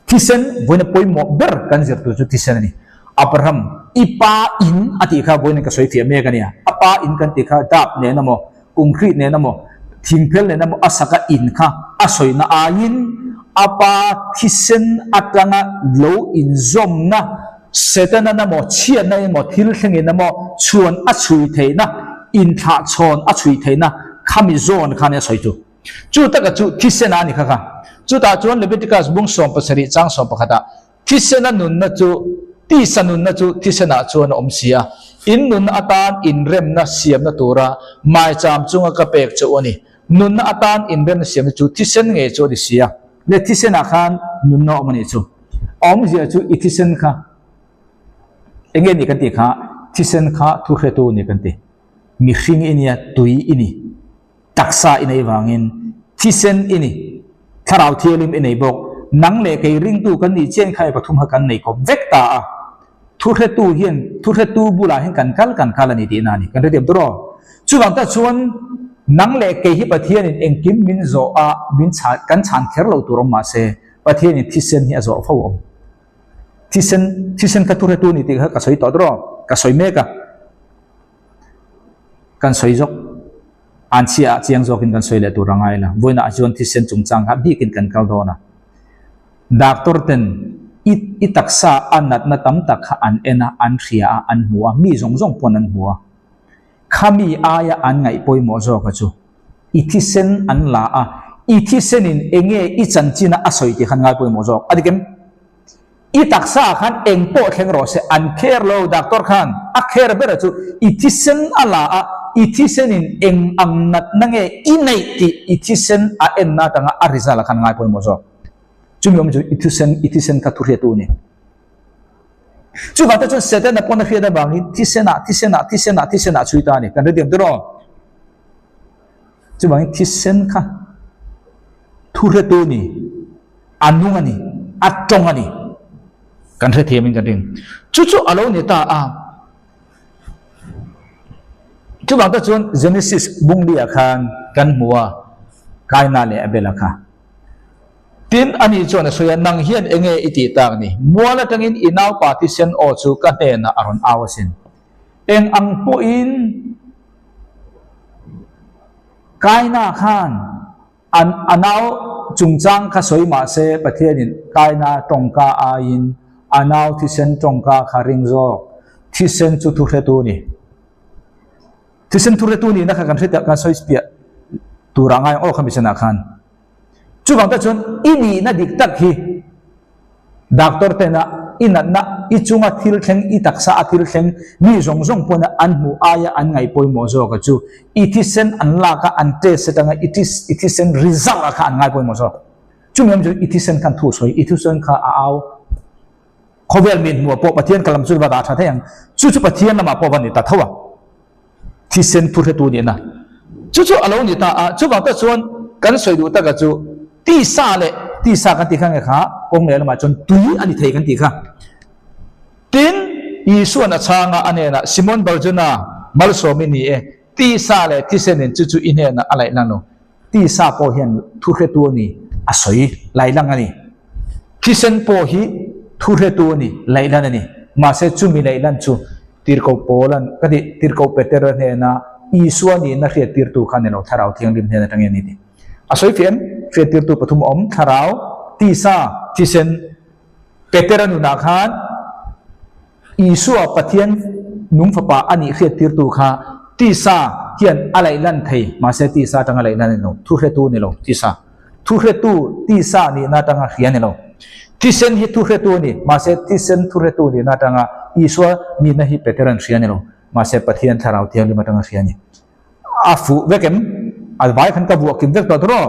Thisen vawiina pawimawh ber kan zir tur chu thisen a ni. Abraham, i pa in a tih kha vawiin ka sawi fiah mek a nia. A pa in kan tih kha dap nen emaw, concrete nen emaw, thingphel nen emaw a saka in kha a sawina aiin a pa thisen atanga lo inzawmna, Setana emaw, chhiatna emaw, thil thlengin emaw chhuan a chhui theihna, inthlahchhawn a chhui theihna khami zawn kha nia sawi chu. Chu taka chu thisena a ni kha kha. Chutah chuan Leviticus bung 17 chang 11 ah thisena nunna chu tisa nunna chu thisenah chuan a awm si a, in nunna atan inremna siamna tura maicham chunga ka pek che u a ni. Nunna atan inremna siamna chu thisen ngei chu a ni si a. Le thisenah khan nunna a awm a nih chu. A awmzia chu i thisen kha eng nge ni kan tih kha thisen kha thuhretu a ni kan ti. Mihring i nia, tui i ni. Taksa i nei vangin thisen i ni, Thlarau Thianghlim i nei bawk. Nang leh kei ringtu kan nih chian kha i pathum kha kan nei kawp vek ta a. Thuhretu hian thuhretu bulah hian kan kal kan kal a ni tihna a ni. Kan hrethiam tur aw. Chuvang tak chuan nang leh kei hi Pathianin engkim min zawh a, min chhan kan chhan kher lo tur awm mah se Pathianin thisen hi a zawh fo awm. Thisen thisen kha thuhretu a ni tih kha ka sawi tawh tur aw. Ka sawi mek a. Kan sawi zawk. An chhiah ah chiang zawkin kan sawi leh tur a ngai la. Vawiinah chuan thisen chungchang kha bikin kan kal dawn a. Doctor ten i i taksa a natna tam tak kha an en a, an hria a, an hmu a, mi zawng zawng pawn an hmu a. Khami aia an ngaih pawimawh zawka chu i thisen an la a, i thisenin enge i chanchina a sawi tih khan ngai pawimawh zawk. A dik em? I taksa ah khan eng pawh thleng rawh se, an kher lo, doctor khan a kher ber chu i thisen a la a, i thisen in eng ang natna nge i neih tih i thisen a enna atanga a result ah khan ngai pawimawh zawk. Chumi awm chu i thisen, i thisen kha thuhriatu a ni. Chuvang te chuan Setana pawn a hriat avangin thisen ah, thisen ah, thisen ah, thisen ah chhui ta a ni. Kan hrethiam tiraw? Chuvangin thisen kha thuhriatu a ni. A nung a ni, a tawng a ni. Kan hrethiamin kan ring. Chu chu a lo ni ta a. Chuvang te chuan Genesis bungli-ah khan kan hmu a, Kaina leh Abel-a kha. Tin, ani chuan a sawi a, Nang hian enge i tih tak ni? Mual atangin i naupa thisen aw chu ka hnenah a rawn au asin. Eng ang pawhin Kaina khan An a nau chungchang kha sawi mah se Pathianin Kaina tawngka aiin a nau thisen tawngka kha ring zawk. Thisen chu thuhretu ni. Thisen thuhretu nihna kha kan hre kan sawi piah turah ngai ang aw kha misenah khan. Chuvang te chuan i nihna dik tak hi Doctor tena i natna, i chunga thil thleng, i taksa a thil thleng, mi zawng zawng pawna an hmuh aia an ngaih pawimawh zawk a chu i thisen an lak a, an test atanga i i thisen result ah kha an ngai pawimawh zawk. Chumi awm chu i thisen khan thu sawi, i thisen kha a au. Khawvel mi hmuh ah pawh Pathian ka lam chu va dah tha thei ang. Chu chu Pathian lamah pawh va ni ta tho ang. Thisen thuhretu nihna chu chu a lo ni ta a, chuvang tak chuan kan sawi duh taka chu tisa leh tisa kan tih kha nge kha kawng leh lamah chuan tui a ni thei kan tih kha. Tin, Isua'n a chhang a, a hnenah, Simon Barjona, malsawm i ni e, tisa leh thisenin chu chu i hnenah a laih lang lo. Tisa pawh hian thuhretu a ni, a sawi laih lang a ni. Thisen pawh hi thuhretu a ni, laih lan a ni. Mahse, chumi laih lan chu Tirhkoh Paula'n, ka tih, Tirhkoh Petera hnena Isua nihna hriattirtu kha ni lo, Thlarau Thianghlim hnen atangin a ni tih a sawi fiah em? Hriattirtu pathum a awm, Thlarau, Tisa, Thisen. Petera nunah khan Isua Pathian nung fapa a nih hriattirtu kha Tisa hian a laih lan thei, mahse Tisa atanga laih lan a ni lo, thuhretu a ni lo, Tisa. Thuhretu tisa nihna atanga hria ni lo. Thisen hi thuhretu a ni, mahse thisen thuhretu nihna atanga Isua nihna hi Petera'n hria ni lo, mahse Pathian Thlarau Thianghlim atanga hria a ni. A fuh vek em? A vai khan ka vuah kim vek tawh tawh rawh.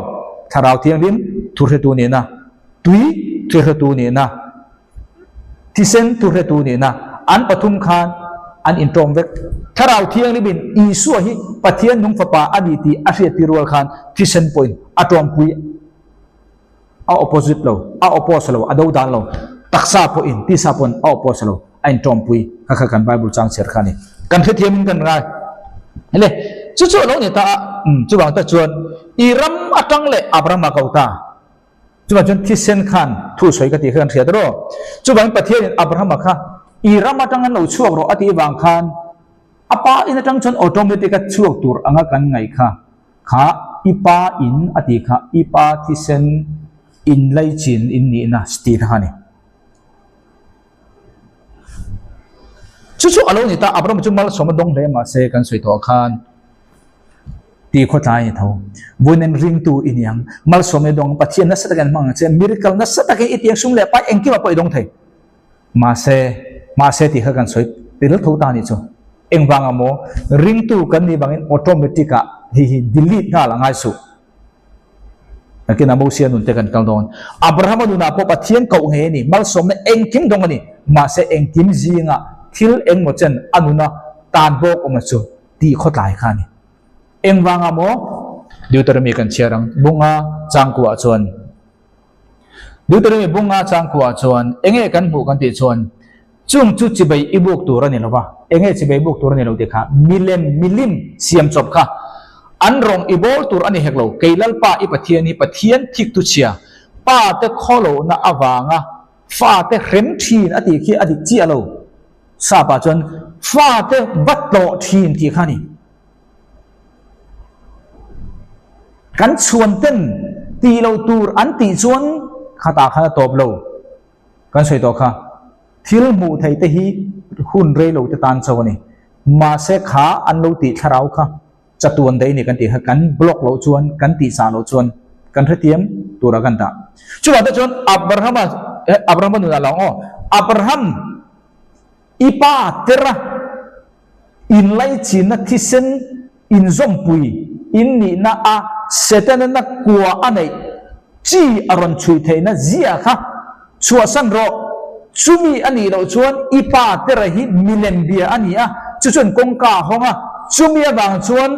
Thlarau Thianghlim thuhretu nihna, tui thuhretu nihna, Thisen thuhretu nihna an pathum khan an intawng vek. Thlarau Thianghlimin Isua hi Pathian nung Fapa a ni tih a hriattir rual khan thisen pawhin a tawngpui. A opposite lo, a oppose lo, a do dan lo. Taksa pawhin, tisa pawn a oppose lo, a intawmpui. Kha kha kan Bible chang chhiar kha a ni. Kan hrethiamin kan ngai. Hele, chu chu a lo ni ta a, umm, chuvang tak chuan i ram atang leh Abrahama ko ta. Chuvang chuan thisen khan thu sawi ka tih kha kan hriat rawh. Chuvangin Pathianin Abrahama kha i ram atang an lo chhuak rawh a tih vang khan a pa in atang chuan automatic a chhuak tur anga kan ngaih kha kha i pa in a tih kha i pa thisen in laichin in nihna tih kha a ni. Chu chu a lo ni ta, Abraham chu malsawm a dawng hle mahse kan sawi tawh khan ti khawtlai a ni tho. Vawiin ringtu i ni ang, malsawm i dawng, Pathian nasa takin an hmang ang che, miracle nasa takin i tiang sum leh pai engkim ah pawh i dawng thei. Mahse, mahse tih kha kan sawi tel tho ta nih chu. Engvang ah maw ringtu kan nih vangin automatic ah hei hi delete nghal a ngai suh. Nakinah Mosia nun te kan kal dawn. Abrahama nunah pawh Pathian koh ngei a ni, malsawmna engkim dawng a ni. Mahse engkim zingah thil engmaw chen a nuna tan bawk awmna chu tih khawtlai kha a ni. Engvangah maw? Deuteronomy kan chhiar ang bunga changkuah chuan Deuteronomy bunga changkuah chuan enge kan hmuh kan tih chuan chung chu chibei i buk tur a ni lo va, enge chibei buk tur a ni lo tih kha milem milim siam chawp kha an rawng i bawl tur a ni hek lo, kei Lalpa i Pathian hi Pathian thik tu chhia pa te khawlohna avanga fa te hrem thin a tih khi a dik chiah lo. Sapa chuan fate va tlawh thin tih kha a ni. Kan chhuan ten tih loh tur an tih chuan khatah khan a tawp lo. Kan sawi tawh kha. Thil hmuh theih te hi hun rei lo te tan chauh a ni. Mahse kha an lo tih thlarau kha chatuan daih a ni kan tih kha kan block loh chuan kan tih chah loh chuan kan hrethiam turah kan dah. Chuvang te chuan Abrahama Abrahama nunah lo ang aw. Abraham i pa tera inlaichinna thisen inzawmpui in nihna a Setana na kua a neih chi a rawn chhui theihna zia kha chhuahsan rawh. Chumi a nih loh chuan i pa tera hi milem bia a ni a, chu chuan kawngka a hawng a, chumi avang chuan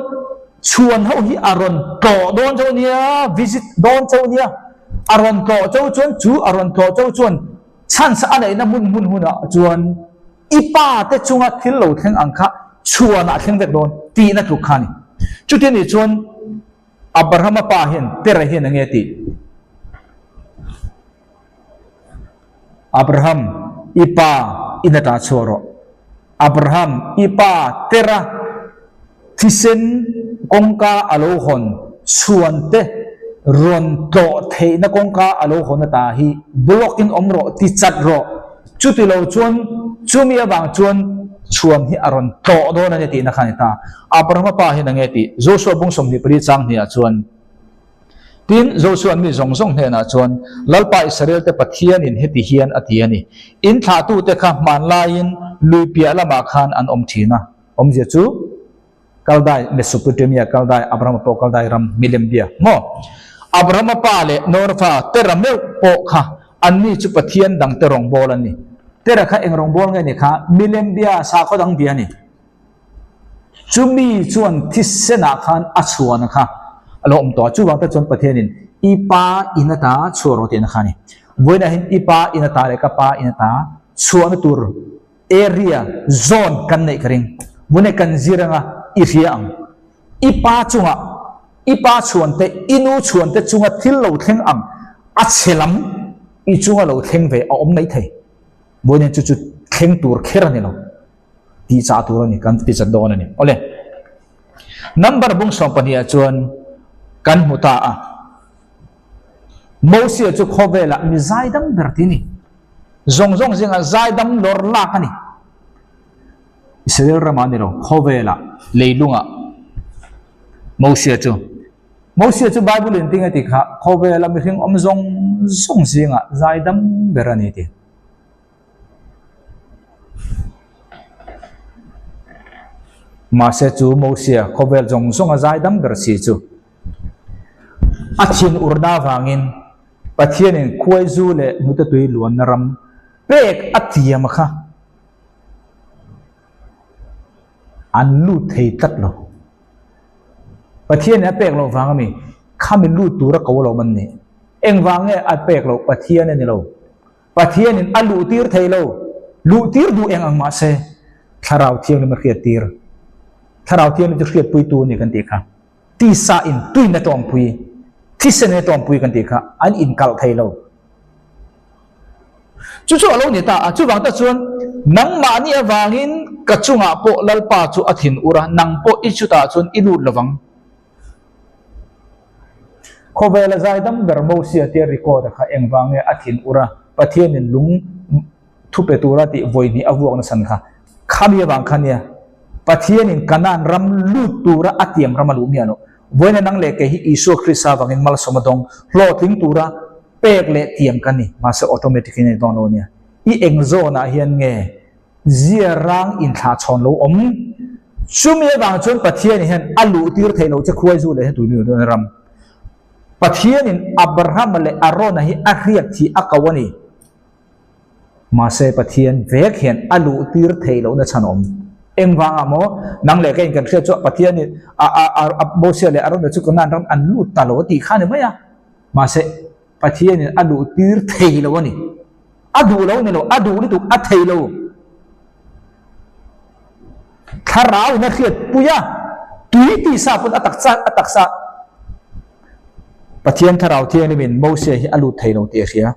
chhuan ho hi a rawn tlawh dawn chauh nia, visit dawn chauh nia, a rawn tlawh chauh chuan chu a rawn tlawh chauh chuan chance a neihna hmun hmun hunah chuan i pa te chunga thil lo thleng ang kha chhuanah thleng vek dawn tihna tluk kha a ni. Chuti anih chuan Abrahama pa hian Tera hian eng nge tih? Abraham, i pa in ata chhuah rawh. Abraham, i pa Tera thisen kawngka a lo hawn chhuan te rawn tlawh theihna kawngka a lo hawn ata hi block in awm rawh, ti chat rawh. Chuti lo chuan chumi avang chuan chhuan hi a rawn tlawh dawn a ni tihna kha a ni ta. Abrahama pa hian eng nge tih? Joshua bung 24 chang hniah chuan, Tin, Joshua mi zawng zawng hnenah chuan, Lalpa Israelte Pathianin heti hian a ti a ni, In thlahtute kha hmanlaiin lui piah lamah khan an awm thin a. Awmzia chu, Kaldai, Mesopotamia, Kaldai, Abrahama pawh Kaldai ram milem bia maw? Abrahama pa leh Norfa Tera meuh pawh kha anni chu Pathian dangte rawngbâwl an ni. Tera kha eng rawngbâwl nge ni kha? Milem bia, sakhaw dang bia a ni. Chumi chuan thisenah khan a chhuahna kha a lo awm tawh a, chuvang te chuan Pathianin i pa in ata chhuah rawh tihna kha a ni. Vawiinah hian i pa in ata leh ka pa in ata chhuahna tur area, zone kan neih ka ring. Vawiinah kan zir anga i hria ang. I pa chungah, i pa chhuante, i nu chhuante chunga thil lo thleng ang a chhe lam i chunga lo thleng ve a awm mai thei. Vawiinah chu chu thleng tur kher a ni lo. Tih chah tur a ni, kan ti chat dawn a ni. Awle, number bung 12 ah chuan kan hmu ta a. Mosia chu khawvelah mi zaidam ber ti ni. Zawng zawng zingah zaidam lawr lak a ni. Israel ramah a ni lo, khawvelah leilungah Mosia chu. Mosia chu Bible in tinge ti kha khawvela mihring awm zawng zawng zingah zaidam ber a ni ti. Mahse chu Mosia khawvel zawng zawnga zaidam ber si chu a thin urna avangin Pathianin khuaizu leh hnute tui luanna ram pek a tiam kha an lut thei tlat lo. Pathianin a pek loh vang ami khami lut tura ko lo man ni. Engvang nge a pek loh? Pathian a ni lo. Pathianin a luhtir thei lo. Luhtir duh eng ang mahse, Thlarau Thianghlim a hriattir. Thlarau Thianghlim chu hriatpuitu a ni kan tih kha. Tisa in tuin a tawngpui, thisen in a tawngpui kan tih kha an inkalh thei lo. Chu chu a lo ni ta a, chuvang tak chuan nangmahni avangin ka chungah pawh Lalpa chu a thin ur a, nang pawh i chutah chuan i lut lovang. Khawvela zaidam ber Mosia tia record a kha engvang nge a thin ur a, Pathianin lung thu pe tura tih vawi hnih a vuak nasan kha khami avang kha nia Pathianin Kanaan ram lut tura a tiam ram a luh miah loh. Vawiina nang leh kei hi Isua Krista avangin malsawm a dawng hlawhtling tura pek leh tiam ka ni. Mahse automatic in a ni dawn lo ania. I eng zawnah hian nge zia rang inthlah chhawn lo awm? Chumi avang chuan Pathianin hian a luh tir theih loh che khuai zu leh hetui nu ram. Pathianin Abrahama leh Arona hi a hriat thih a ko a ni. Mahse Pathian vek hian a luh tir theih lohna chhan awm. Engvangah maw? Nang leh keiin kan hriat chu Pathianin a a a Mosia leh Arona chu Kanaan ram an lut ta lo a tih kha a ni mai a. Mahse Pathianin a luh tir thei lo a ni. A duh lo ni lo, a duh lutuk a thei lo. Thlarau in a hriat pui a, tui tisa pawn a taksa a taksa. Pathian Thlarau Thianghlimin Mosia hi a lut thei lo tih a hria.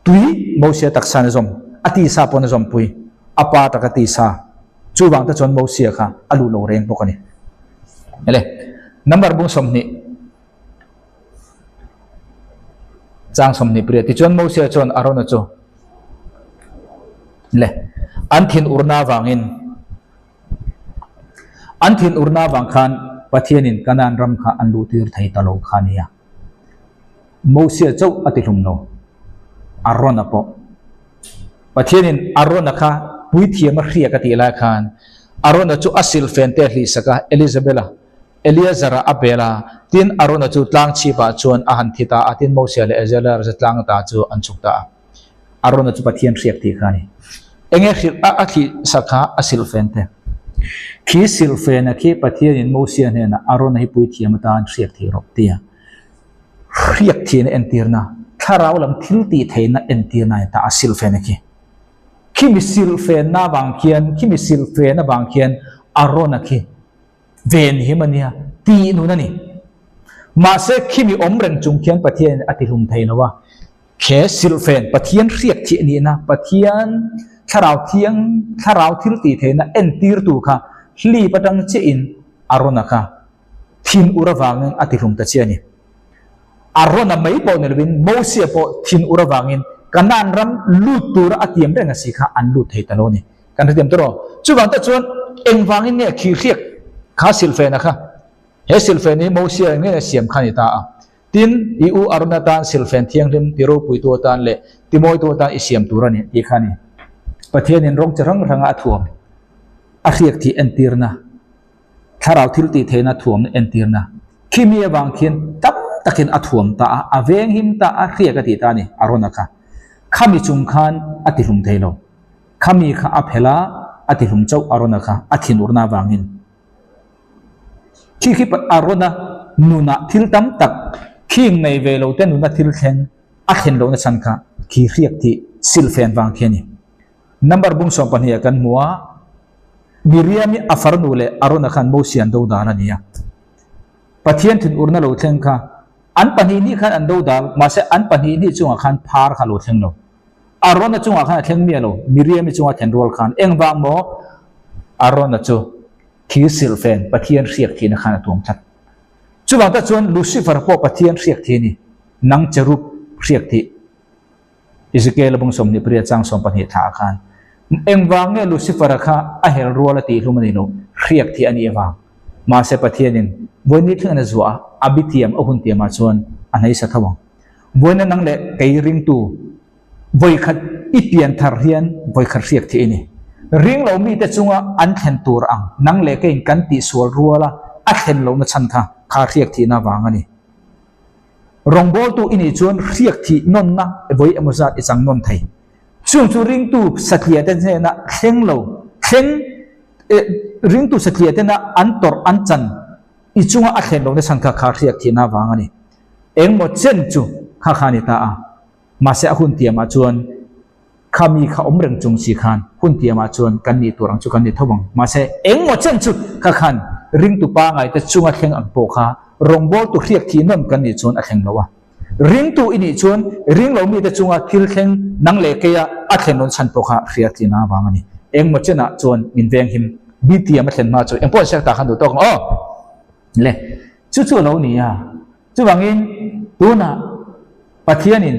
Tui Mosia taksa na zawm, a tisa pawh na zawmpui, a pa taka tisa. Chuvang te chuan Mosia kha a luh lo reng bawk a ni. Ele, number bung 20, chang 28. Tichuan Mosia chuan Arona chu, Le, an thin urna avangin, an thin urna avang khan Pathianin Kanaan ram kha an luhtir thei ta lo kha a nia. Mosia chauh a ti hlum lo, Arona pawh. Pathianin Arona kha puithiam a hriak a tih lai khan Arona chu a silfen te a hlihsak a, Elizabela, Eleazara a bel a, tin Arona chu tlang chhipah chuan a han thi ta a, tin Mosia leh Eleazara chu tlang ata chu an chhuk ta a. Arona chu Pathian hriak tih kha a ni. Enge hrilh a a thlihsak kha a silfen te. Khi silfena khi Pathianin Mosia hnenah Arona hi puithiam atan hriak thei rawh tia. Hriak thihna entirna, thlarau lam thil tih theihna entirna a ni ta a silhfen a khi. Khimi silhfenna avang khian, khimi silhfen avang khian Arona khi ven him a nia, tih nun a ni. Mahse khimi awm reng chung khian Pathianin a tihlum thei lo a, khe silhfen Pathian hriak thih nihna, Pathian thlarau thiang, thlarau thil tih theihna entirtu kha hlip atang chiahin Arona kha Thin ur avangin a tihlum ta che a ni. Arona mai pawh ni lovin Mosia pawh thin ur avangin Kanaan ram lut tura a tiam reng a si kha an lut thei ta lo a ni. Kan hrethiam tawh rawh. Chuvang te chuan engvangin nge khihriak kha silhfena kha? He silhfen hi Mosia nge siam kha a ni ta a. Tin, i u Arona tan silhfen thianghlim ti ropuitu atan leh ti mawitu atan i siam tur a ni tih kha a ni. Pathianin rawng chi hrang hranga a thuam a hriak thih entirna. Thlarau thil tih theihna thuamna entirna khi mi avang khian tam takin a thuam ta a, a venghim ta a, hriak a tih ta a ni, Arona kha. Khami chung khan a tihlum thei lo. Khami kha a phelh a, a tihlum chauh Arona kha a thinurna avangin. Khi khi Arona nunah thil tam tak khing nei ve lo te nuna thil thleng a thlen lohna chhan kha khi hriak tih silfen vang khi a ni. Number bung 12 ah kan hmu a. Miriam-i a farnu leh Arona khan Mosia an do dal a ni a. Pathian thinurna lo thleng kha an pahnih hnih khan an do dal, mahse an pahnih hnih chungah khan phar kha lo thleng lo. Arona chungah khan a thleng miah lo, Miriam-i chunga thlen rual khan. Engvang maw? Arona chu thir silhfen Pathian hriak thihna khan a tuam tlat. Chuvang tak chuan Lucifer pawh Pathian hriak thih a ni, nang cherub hriak thih. Ezekiel-a bung 28 chang 12 thla ah khan, Engvang nge Lucifer-a kha a hel rual a tih hlum a ni lo, hriak thih a nih avang. Mahse Pathianin vawiin thleng a zuah a, a bithiam a hun tiamah chuan a hnaisa tho ang. Vawiina nang leh kei ringtu vawikhat i pian thar hian vawikhat hriak thih i ni. Ring lo mite chunga an thlen tur ang nang leh keiin kan tihsual ruala a thlen lohna chhan kha kha hriak thihna avang a ni. Rawngbawltu i nih chuan hriak thih nawnna vawi emaw zat i chang nawn thei. Chung chu ringtu satliah te hnena thleng lo, thleng, ringtu satliah tena an tawrh an chan i chunga a thlen lohna chhan kha kha hriak thihna vang a ni. Engmaw chen chu Kha kha a ni ta a. Mahse a hun tiamah chuan kha mi kha awm reng chung si khan hun tiamah chuan kan nih tur ang chu kan ni tho ang. Mahse engmaw chen chu kha khan ringtu pangaite chunga thleng ang pawh kha rawngbawltu hriak thih nawn kan nih chuan a thleng lo a. Ringtu i nih chuan ring lo mite chunga thil thleng nang leh keia a thlen rawn chhan pawh kha hriat tihna avang a ni. Engmaw chenah chuan min veng him BTM a thlen hma chu engpawh insiak ta khan duh tawk ang aw. Le, chu chu a lo ni a. Chuvangin tunah Pathianin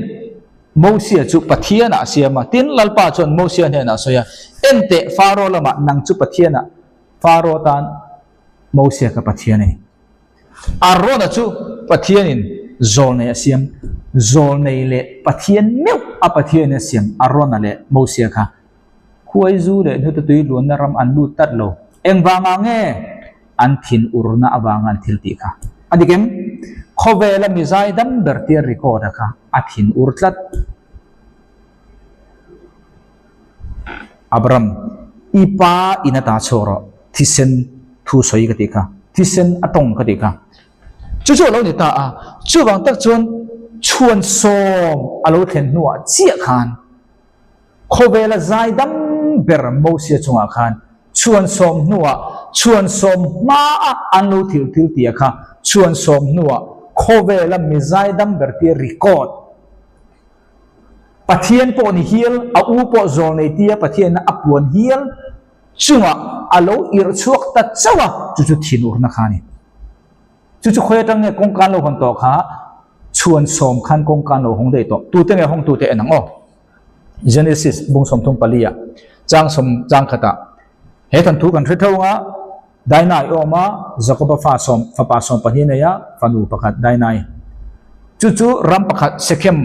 Mosia chu Pathianah a siam a, tin Lalpa chuan Mosia hnenah a sawi a, Enteh Faro lamah nang chu Pathianah Faro tan Mosia ka Pathian a ni. Arona chu Pathianin zawlnei a siam, zawlnei leh Pathian meuh a Pathianin a siam Arona leh Mosia kha khuai zu leh hnute tui luanna ram an lut tlat lo. Engvangah nge an thin urna avanga an thil tih kha? A dik em? Khawvela mi zaidam ber tia record a kha a thin ur tlat. Abram, i pa in ata chhuak rawh, thisen thu sawi ka tih kha, thisen a tawng ka tih kha. Chu chu a lo ni ta a, chuvang tak chuan chhuan sawm a lo thlen hnuah chiah khan khawvela zaidam ber Mosia chungah khan chhuan sawm hnuah chhuan sawm hmaa an lo thil thil tih a kha chhuan sawm hnuah khawvela mi zaidam ber tia record Pathian pawh ni hial, a u pawh zawl nei tia Pathianna a puan hial chungah a lo irh chhuak ta chauh a, chu chu thinurna kha a ni. Chu chu khawi atang nge kawngka an lo hawn tawh kha chhuan sawm khan kawngka an lo hawng daih tawh. Tute nge hawngtute en ang aw. Genesis bung 34 ah chang sawm chang khatah he thanthu kan hre tho anga Dainai awm a, Jakoba fa sawm fapa sawm pahnih nei a, fanu pakhat Dainai. Chu chu ram pakhat Sechem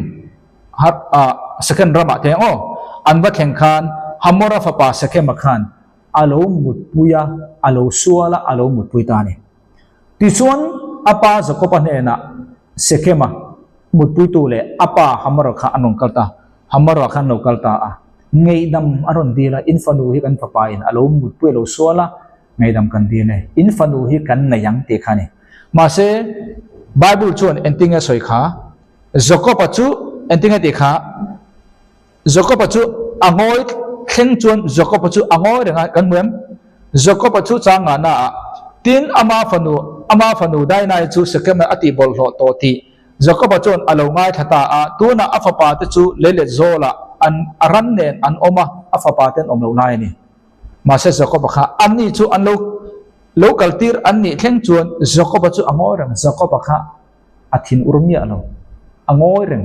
har ah Sechem ramah te aw an va thleng khan Hamora fapa Sechem-a khan a lo mutpui a, a lo sual a, a lo mutpui ta a ni. Tichuan a pa Jakoba hnenah Sechem-a mutpuitu leh a pa Hamora kha an rawn kal ta. Hamora khan lo kal ta a, ngaihdam a rawn dil a, in fanu hi kan fapa in a lo mutpui a lo sual a, ngaihdam kan dil e, in fanu hi kan nei ang tih kha a ni. Mahse, Bible chuan engtin nge a sawi kha? Jakob-a chu engtin nge tih kha? Jakob-a chu a ngawi thleng chuan Jakob-a chu a ngawi reng a, kan hmu em? Jakob-a chu chang ngahna ah, tin ama fanu, ama fanu Dainai chu Sekem-a a tih bawlhhlawh tawh tih Jakoba chuan a lo ngaithla ta a, tunah a fapa te chu leilet zawlah an a ran nen an awm a, a fapa te an awm loh lai a ni. Mahse Jakoba kha anni chu an lo lo kaltir an nih thleng chuan Jakoba chu a ngawi reng, Jakoba kha a thin ur miah lo, a ngawi reng,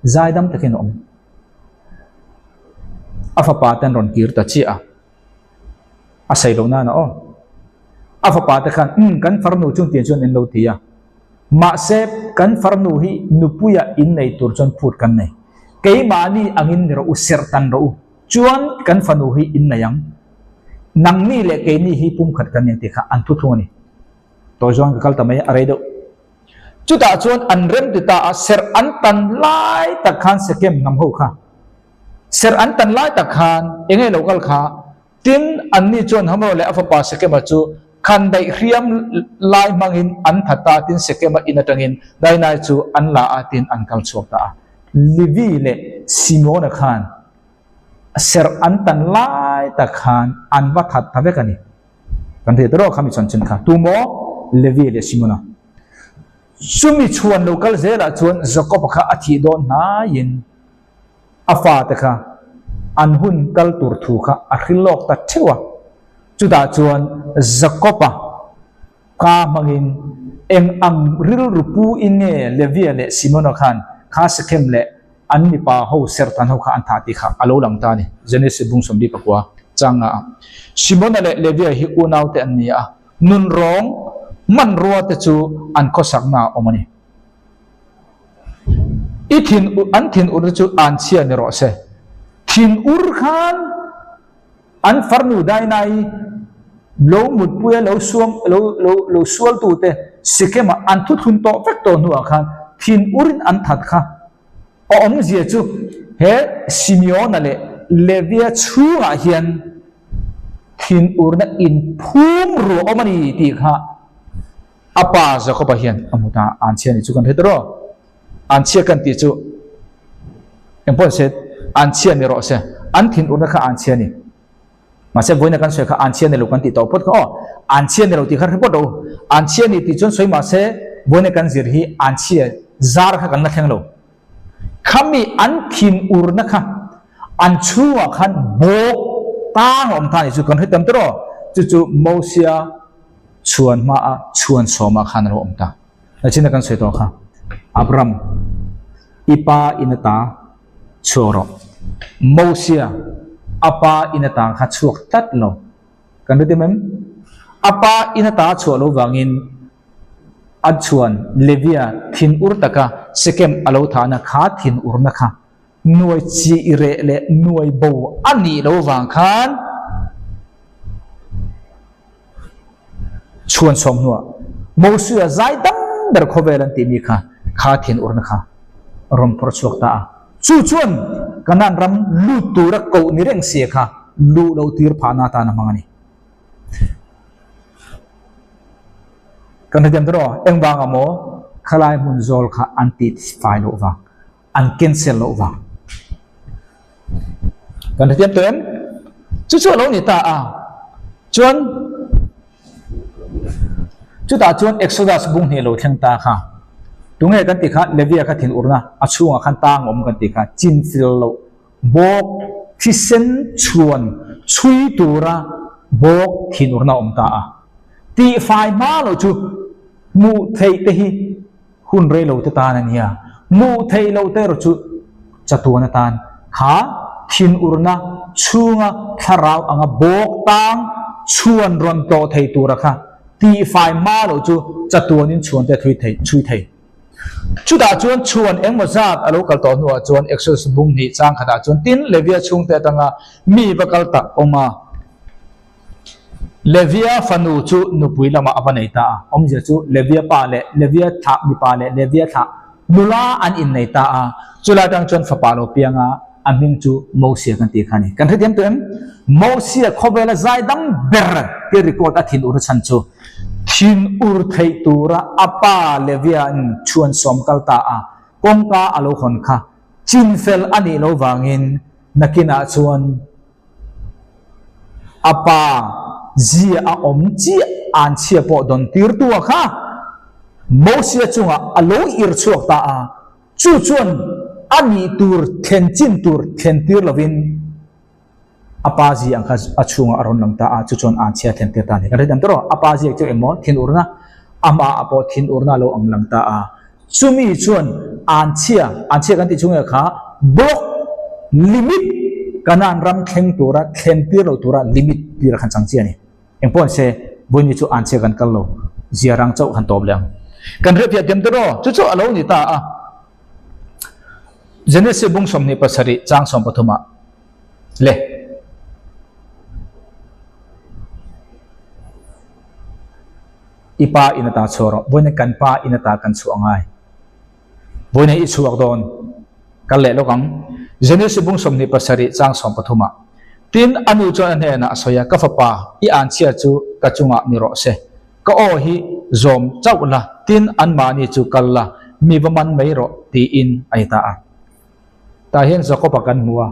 zaidam takin a awm. A fapa te an rawn kir ta chiah a, a sawi loh nana aw. A fapa te khan, Umm, kan farnu chung tiang chuan in lo ti a. Mahse, kan farnu hi nupuia innei tur chuan phut kan nei. Keimahni angin ni rawh u, serh tan rawh u. Chuan kan fanu hi innei ang. Nangni leh keini hi pumkhat kan ni ang tih kha an thuthlung a ni. Tawi zawng ka kal ta mai a, a rei deuh. Chutah chuan an rem ti ta a, serh an tan lai tak khan Sekem hnam ho kha. Serh an tan lai tak khan enge lo kal kha Tin, anni chuan Hamor leh a fapa Sekema chu khan daih hriam lai hmangin an that ta a, tin Sekema in atangin Dainai chu an la a, tin an kal chhuak ta a. Levi leh Simeona khan serh an tan lai tak khan an va that ta vek a ni. Kan hriat erawh kha mi chanchin kha. Tumaw? Levi leh Simeona. Chumi chhuan lo kal zelah chuan Jakob-a kha a thih dawn hnaiin, A fate kha an hun kal tur thu kha a hrilh lawk ta theuh a. Chutah chuan Jakob-a ka hmangin eng ang rilru pu in nge Levia leh Simona khan kha Sechem leh an mipa ho serhtan ho kha an thah tih kha a lo lang ta a ni. Genesis bung 49 chang nga ah Simona leh Levia hi unaute an ni a, nunrawng hmanrua te chu an khawsakna a awm a ni. I thin an thin ur chu an chhia ni rawh se. Thin ur khan an farnu Dainai lo mutpuia lo suam lo lo lo sual tu te Sikema an thuthlun tawh vek tawh hnuah khan thin urin an that kha. A awmzia chu he Simeona leh Levia chhungah hian thin urna inphum ruah awm a ni tih kha A pa Jakob-a hian a hmu ta, an chhia ni chu kan hre ta rawh. Anchhia kan tih chu engpawh se anchhia ni rawh se, an thinurna kha anchhia a ni. Mahse vawiina kan sawi kha anchhia ni lo kan tih tawh phawt kha aw, anchhia ni lo tih kha hre phawt rawh u. Anchhia ni tih chuan sawi mahse vawiina kan zir hi anchhia zar kha kan la thleng lo. Khami an thinurna kha an chhungah khan bawk tang a awm ta a ni chu kan hre tam tawh rawh. Chu chu Mosia chhuan hmaa chhuan sawmah khan a lo awm ta. Nachina kan sawi tawh kha, Abram, i pa in ata chhuak rawh. Mosia, a pa in ata kha chhuak tlat lo. Kan hre tim em? A pa in ata chhuah lo vangin a chuan Levia thinur taka Sekem a lo thahna kha thinurna kha nuai chi i reh leh nuai bo a nih lo vang khan Chhuan sawm hnuah Mosuia zai dam ber khawvel an tihmi kha kha thinurna kha a rawn phawrh chhuak ta a. Chu chuan Kanaan ram lut tura koh ni reng sia kha luh loh tir phahna atan a hmang a ni. Kan hrethiam tawh rawh, engvanga maw khalai hmun zawl kha an tih fai loh vang, an cancel loh vang. Kan hrethiam tawh em? Chu chu a lo ni ta a. Chuan chutah chuan Exodus bung hnih lo thleng ta kha. Tunge kan tih kha Levia kha thinurna a chhungah khan tang awm kan tih kha chinfil loh bawk thisen chhuan chhui tura bawk thinurna awm ta a. Tihfai hma loh chu hmuh theih te hi Hun rei lo te tan a nia, hmuh theih loh te erawh chu chatuan atan kha thinurna chhunga thlarau anga bawk tang chhuan rawn tlawh thei tura kha tihfai hma loh chu chatuanin chhuan te a thui thei chhui thei. Chutah chuan chhuan engmaw zat a lo kal tawh hnuah chuan Exodus bung hnih chang khatah chuan tin Levia chhungte atanga mi va kal tak awm a. Levia fanu chu nupui lamah a va nei ta a, awmzia chu Levia pa leh Levia thlah mipa leh Levia thlah nula an innei ta a, chulai atang chuan fapa lo piang a, a hming chu Mosia kan tih kha a ni. Kan hrethiam tawh em? Mosia khawvela zaidam ber tia record a thinur chhan chu thinur theih tura a pa Levia in chhuan sawm kal ta a, kawngka a lo hawn kha chinfel a nih lo vangin nakinah chuan A pa zia a awm chiah an chhia pawh dawn tirtu a kha Mosia chungah a lo ir chhuak ta a, chu chuan a nih tur thlen chin tur thlen tir lovin a pa zia ang kha a chhungah a rawn lang ta a, chu chuan an chhia thlen tir ta a ni. Kan hrethiam tawh rawh, a pa ziak chu emaw thinurna, amah ah pawh thinurna a lo ang lang ta a, Chumi chuan anchhia, anchhia kan tih chhung nge kha block limit Kanaan ram thleng tura thlen tir lo tura limit tir a khan chang chi a ni. Engpawh an se, Vawiini chu anchhia kan kal lo, zia rang chauh han tawp leh ang. Kan riahpiah diam te rawh, chu chu a lo ni ta a. Genesis bung 27 chang 13 ah le. I pa in ata chhuah rawh. Vawiin kan pa in ata kan chhuah ngai. Vawiin i chhuak dawn. Kal leh lawk ang. Genesis bung 27 chang 13 ah. Tin, a nu chuan a hnenah a sawi a, Ka fapa, i anchhia chu ka chungah ni rawh se. Ka aw hi zawm chauh la, tin anmahni chu kal la, mi va man mai rawh, tiin a ni ta a. Tah hian Jakob-a kan hmu a.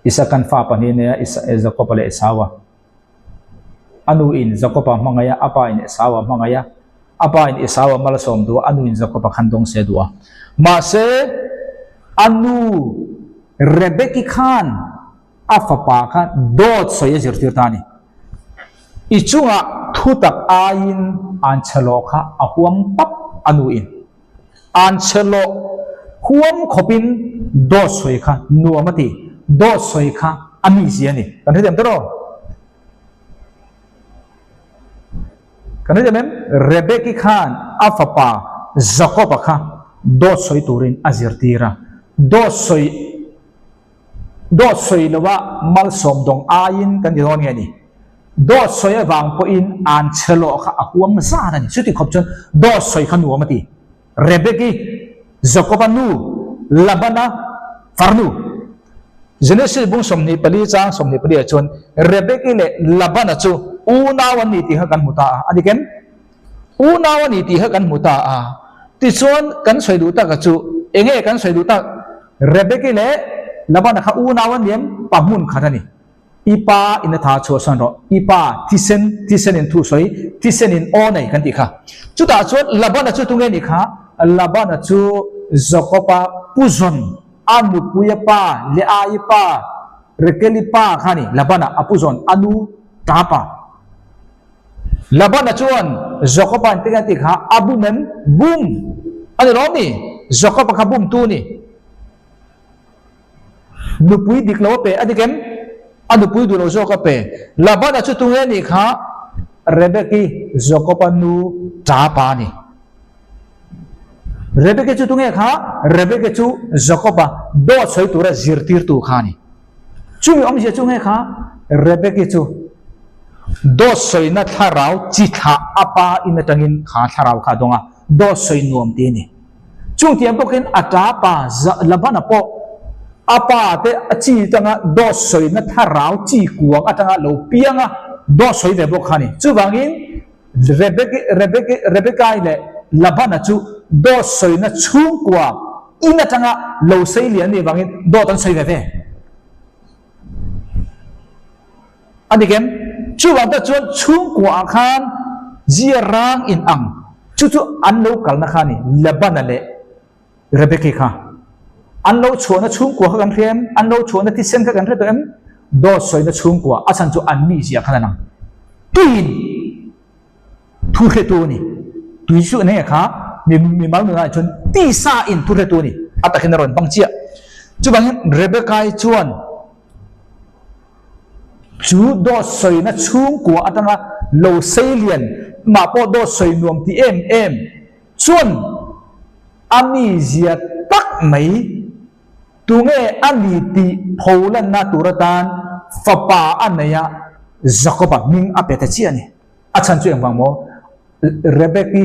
Isakan fa pahnih nei a, Jakob-a leh Esau-a. A nu in Jakob-a hmangaih a, a pa in Esau-a hmangaih a. A pa in Esau-a malsawm duh a, a nu in Jakob-a khan dawng se duh a. Mahse, a nu Rebeki khan a fapa kha dawt sawi a zirtir ta a ni. I chungah thutak aiin anchhelawh kha a huam pap a nu in. Anchhelawh huam khawpin dawt sawi kha nuam a ti, dawt sawi kha a mizia a ni. Kan hrethiam tawh rawh. Kan hrethiam em? Rebeki khan a fapa Jakob-a kha dawt sawi turin a zirtir a, dawt sawi Dawt sawi loa malsawm dawng aiin kan ti dawn nge ni? Dawt sawi avang pawhin an che lawh kha a huam zan a ni. Chuti khawp chuan dawt sawi kha nuam a ti. Rebeki, Jakoba nu, Labana farnu. Genesis bung 24 chang 24 ah chuan Rebeki leh Labana chu unau an ni tih kha kan hmu ta a. A dik em? Unau a ni tih kha kan hmu ta a. Tichuan kan sawi duh tak a chu enge kan sawi duh tak? Rebeki leh Labana kha unau an ni em? Pa hmun khat a ni. I pa in a tha chhuahsan rawh. I pa thisen, thisen in thu sawi, thisen in aw nei kan tih kha. Chutah chuan Labana chu tunge nih kha? Labana chu Jakoba puzawn, a nupuia pa, Leaii pa, Rekeli pa kha a ni. Labana a puzawn, a nu ta pa. Labana chuan Jakoba an tinge tih kha a bum em? Bum! A ni lawm ni? Jakoba kha bumtu a ni. Nupui dik lo a pe a dik em? A nupui duh lo zawk a pe. Labana chu tunge nih kha? Rebeki Jakoba nu ta pa a ni. Rebeki chu tunge kha? Rebeki chu Jakoba dawt sawi tura zirtirtu kha a ni. Chumi awmzia chu nge kha? Rebeki chu dawt sawina thlarau chi thlah a pa in atangin kha thlarau kha a dawng a, dawt sawi nuam ti a ni. Chung tiang bawkin a ta pa Labana pawh a pa te a chi atanga dawt sawina thlarau chi kuang atanga lo piang a, dawt sawi ve bawk kha a ni. Chuvangin Rebeki, Rebeki, Rebekai leh Labana chu dawt sawina chhungkua in atanga lo sei lian nih vangin dawt an sawi ve ve. A ni kem? Chuvang tak chuan chhungkua ah khan zia rang in ang chu chu an lo kalna kha a ni, Labana leh Rebeki kha. An lo chhuahna chhungkua kha kan hria em? An lo chhuahna thisen kha kan hre tawh em? Dawt sawina chhungkua a chhan chu an mizia khan a lang. Tuiin thu hretu a ni. Tui chu eng nge kha? Mi mimal nunah chuan tisa in thu hretu a ni. A takin a rawn hmang chiah. Chuvangin Rebecca-i chuan chu dawt sawina chhungkua atanga lo sei lian, mah pawh dawt sawi nuam ti em em chuan a mizia tak mai tunge a ni tih pholanna tur atan fapa a nei a, Jakob-a hming a pe ta chiah a ni. A chhan chu engvang maw? Rebeki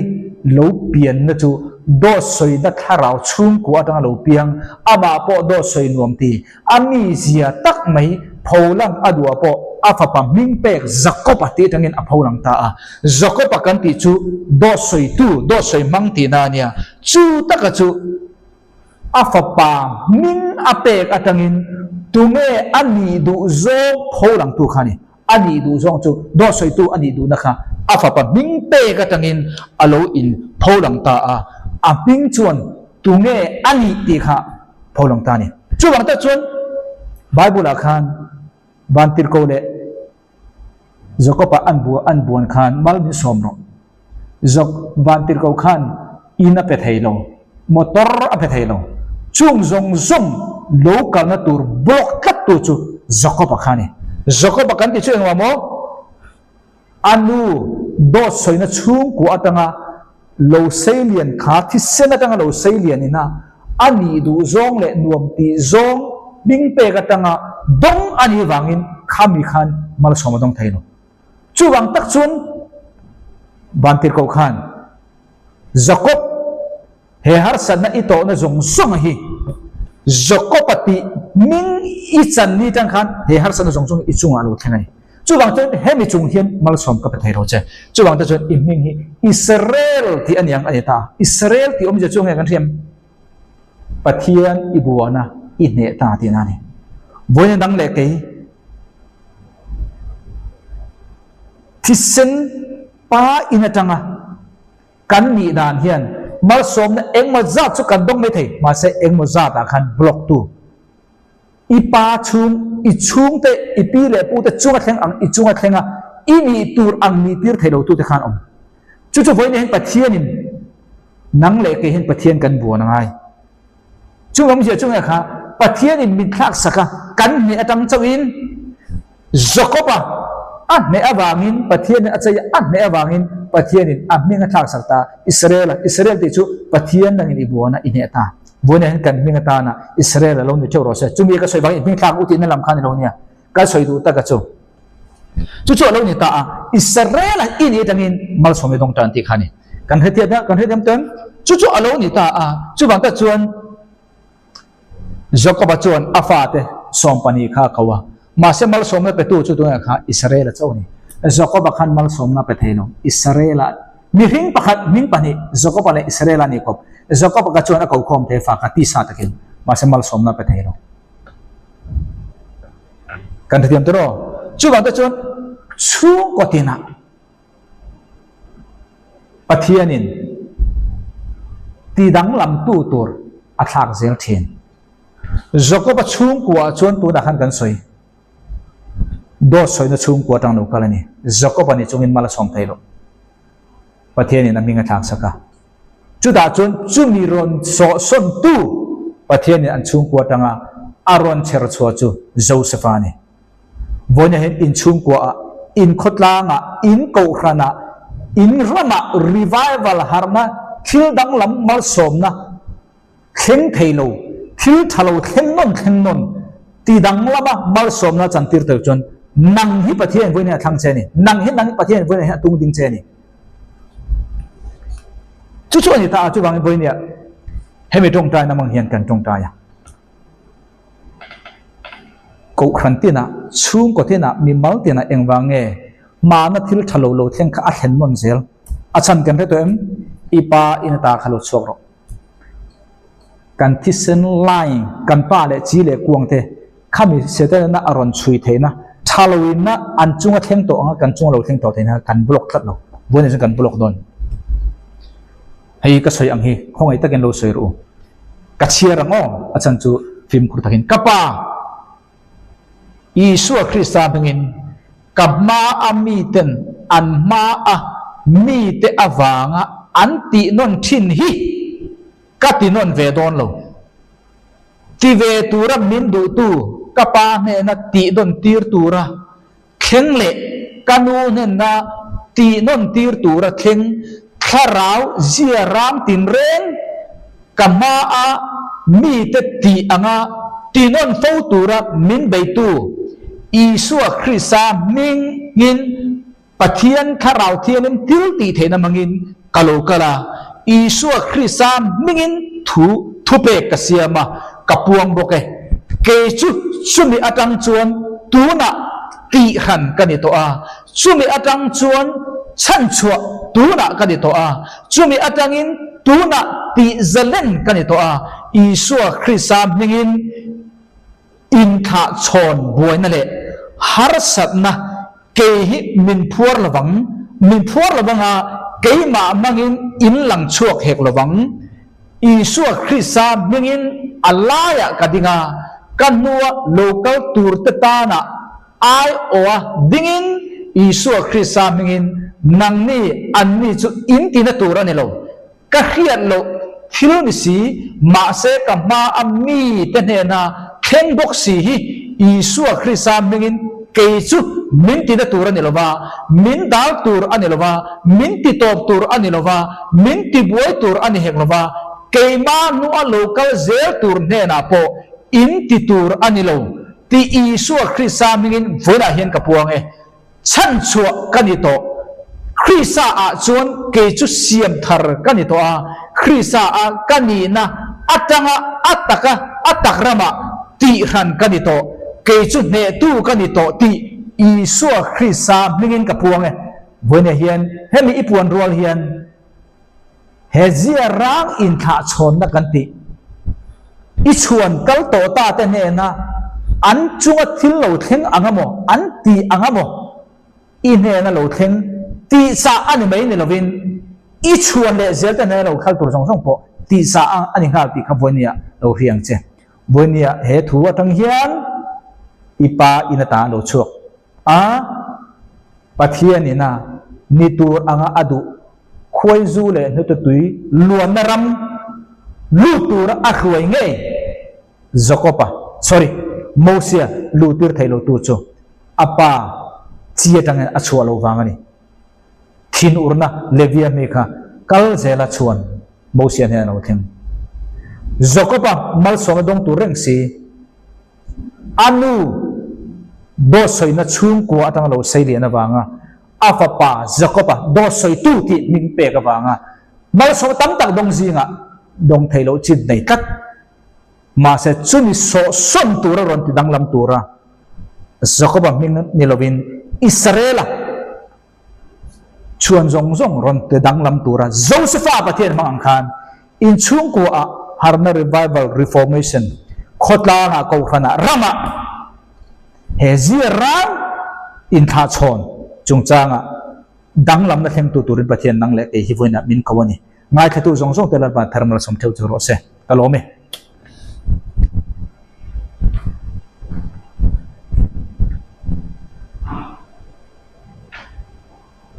lo pianna chu dawt sawina thlarau chhungkua atanga lo piang, amah pawh dawt sawi nuam ti, a mizia tak mai pholang a duah pawh a fapa hming pek Jakob-a tih atangin a pholang ta a. Jakob-a kan tih chu dawt sawitu, dawt sawi hmang tihna a nia. Chu taka chu a fapa hming a pek atangin tunge a nih duh zawng pholangtu kha a ni. A nih duh zawng chu dawt sawitu a nih duhna kha a fapa hming pek atangin a lo in pholang ta a, a hming chuan tunge a nih tih kha pholang ta a ni. Chuvang tak chuan Bible ah khan Vantirhkoh leh Jakob-a an bu an buan khan mal min sawm rawh. Jok Vantirhkoh khan in a pe thei lo, motor a pe thei lo. Chung zawng zawng lo kalna tur bawk tlat tu chu Jakob-a kha a ni. Jakob-a kan ti chu engmah maw? A nu dawt sawina chhungkua atanga lo sei lian kha thisen atanga lo sei lian ina a nih duh zawng leh nuam tih zawng hming pek atanga dawng a nih vangin khami khan malsawm a dawng thei lo. Chuvang tak chuan Vantirhkoh khan Jakob he harsatna i tawhna zawng zawng hi Jakob-a tih hming i chan ni tang khan he harsatna zawng zawng hi i chungah a lo thleng a ni. Chuvang chuan hemi chung hian malsawm ka pe thei lo che. Chuvang te chuan i hming hi Israel tih a ni ang a ni ta. Israel tih awmzia chu nge kan hriam? Pathian i buana i hneh ta tihna a ni. Vawiin dang leh kei thisen pa in atanga kan nih dan hian malsawmna engmaw zat chu kan dawng mai thei, mahse engmaw zatah khan block tu i pa chhung, i chhungte, i pi leh pute chunga thleng ang i chunga thlenga i nih tur ang nih tir thei lo tute khan awm. Chu chu vawiin hian Pathianin nang leh kei hian Pathian kan buan a ngai. Chung awmzia chu nge kha Pathianin min thlak sak a, kan hneh atang chauhin Jakob-a a hneh avangin Pathianin a chei a, a hneh avangin Pathianin a hming a thlak sak ta Israel-a. Israel tih chu Pathian nangin i buan a, i hneh ta. Vawiinah hian kan hming atana Israel a lo ni theuh rawh se. Chumi ka sawi vangin i hming thlak u tihna lam kha ni lo nia. Ka sawi duh tak a chu. Chu chu a lo ni ta a, Israel-a i nih atangin malsawm i dawng tan tih kha a ni. Kan hrethiam a, kan hrethiam tawh em? Chu chu a lo ni ta a, chuvang tak chuan Jakob-a chuan a fate sawmpahnih kha a ko a. Mahse malsawmna petu chu tunah kha Israel-a chauh a ni. Jakob-a khan malsawmna pe thei lo. Israel-a. Mihring pakhat hming pahnih Jakoba leh Israela ni kawp. Jakoba ka chuan a ko khawm thei fa kha tisa takin, mahse malsawmna a pe thei lo. Kan hrethiam tawh rawh. Chuvang te chuan chhungkaw tinah Pathianin ti danglamtu tur a thlak zel thin. Jakoba chhungkua chuan tunah khan kan sawi. Dawt sawina chhungkua atang lo kal a ni. Jakoba ni chungin mal a sawm thei lo. Pathianin a hming a thlak sak a. Chutah chuan chumi rawn sawhsawntu Pathianin an chhungkua atanga a rawn chher chhuah chu Josefa a ni. Vawiina hian in chhungkuaah, in khawtlangah, in kohhranah, in ramah revival harhna thil danglam malsawmna thleng thei lo, thil tha lo thleng nawn thleng nawn ti danglama malsawmna chantir tel chuan nang hi Pathian vawiin hian a thlang che a ni, nang hi nang hi Pathian vawiin hian a tung ding che a ni. Chu chu a ni ta a, chuvangin vawiinia hemi tawngtaina hmang hian kan tawngtai a. Kohhran tinah, chhungkaw tinah, mimal tinah engvang nge hmana thil tha lo lo thleng kha a thlen nawn zel? A chhan kan hre tawh em? I pa in ata kha lo chhuak rawh. Kan thisen line, kan pa leh chi leh kuang te khami Setana a rawn chhui theihna, tha loinna an chunga thleng tawh anga kan chunga lo thleng tawh theihna kan block tlat lo. Vawiin chuan kan block dawn. Hei ka sawi ang hi khawngaih takin lo sawi rawh u. Ka chhiar ang aw, a chhan chu fimkhur takin ka Pa Isua Krista hmingin ka hma a miten an hma a mite avanga an tih nawn thin hi ka ti nawn ve dawn lo. Ti ve tura min duhtu ka Pa hnena tih nawn tir tura Thleng leh ka nu hnenna tih nawn tir tura thleng thlarau zia rang tinreng ka hmaa mite tih anga ti nawn fo tura min beitu Isua Krista hmingin Pathian Thlarau Thiangin thil tih theihna hmangin ka lo kal a, Isua Krista hmingin thu thupek ka siam a, ka puang bawk e. Kei chu chumi atang chuan tunah tihran ka ni tawh a, chumi atang chuan chhanchhuah tunah ka ni tawh a, chumi atangin tunah tihzalen ka ni tawh a, Isua Krista hmingin Inthlahchhawn buaina leh harsatna kei hi min phuar lovang, min phuar lovang a, keimah hmangin in lang chhuak hek lovang. Isua Krista hmingin a laiah ka ding a, ka hnua lo kal turte tanah aiawha dingin Isua Krista hmingin nangni anni chu in tina tur a ni lo. Ka hriat loh thil ni si, mahse ka hma a mi te hnena thleng bawk si hi Isua Krista hmingin kei chu min tina tur a ni lo va, min dal tur a ni lo va, min ti tawp tur a ni lo va, min ti buai tur a ni hek lo va, keimah hnua lo kal zel tur hnenah pawh in ti tur a ni lo tih Isua Krista hmingin vawiinah hian ka puang e. Chhanchhuah ka ni tawh. Krista ah chuan kei chu siam thar ka ni tawh a, Krista a ka nihna atanga a taka a tak ramah tihhran ka ni tawh, kei chu hnehtu ka ni tawh tih Isua Krista hmingin ka puang e. Vawiinah hian hemi i puan rual hian he zia rang inthlahchhawnna kan tih i chhuan kal tawh ta te hnena an chunga thil lo thleng ang emaw, an tih ang emaw i hnena lo thleng tihchah a ni mai ni lovin i chhuan leh zel te hnena lo khal tur zawng zawng pawh tihchah a ni nghal tih kha Vawinia lo hria ang che. Vawinia he thu atang hian i pa in ata lo chhuak a, Pathianin a ni tur anga a duh khuaizu leh hnute tui luanna ram lut tura a hruai ngei Jakob-a, sorry, Mosia luhtir thei lotu chu a pa chi atangin a chhuah loh vang a ni. Thinurna Levia mi kha kal zela chuan Mosia hnenah a lo thleng. Jakob-a malsawmna dawng tur reng si, a nu dawt sawina chhungkua atanga lo sei lian avanga a fapa Jakob-a dawt sawitu tih hming pek avanga malsawmna tam tak dawng zingah dawng thei loh chin nei tlat. Mahse, chumi sawhsawn tura rawn ti danglam tura Jakob-a hming ni lovin Israel-a. Chhuan zawng zawng rawn ti danglam tura Josefa Pathian hmang ang khan inchhungkuaah harhna revival reformation khawtlangah kohhranah ramah he zia rang inthlahchhawn chungchangah danglamna thlengtu turin Pathian nang leh kei hi vawiinah min ko a ni. Ngaithlatu zawng zawng te Lalpa thar malsawm theuh chu rawh se. Ka lawm e.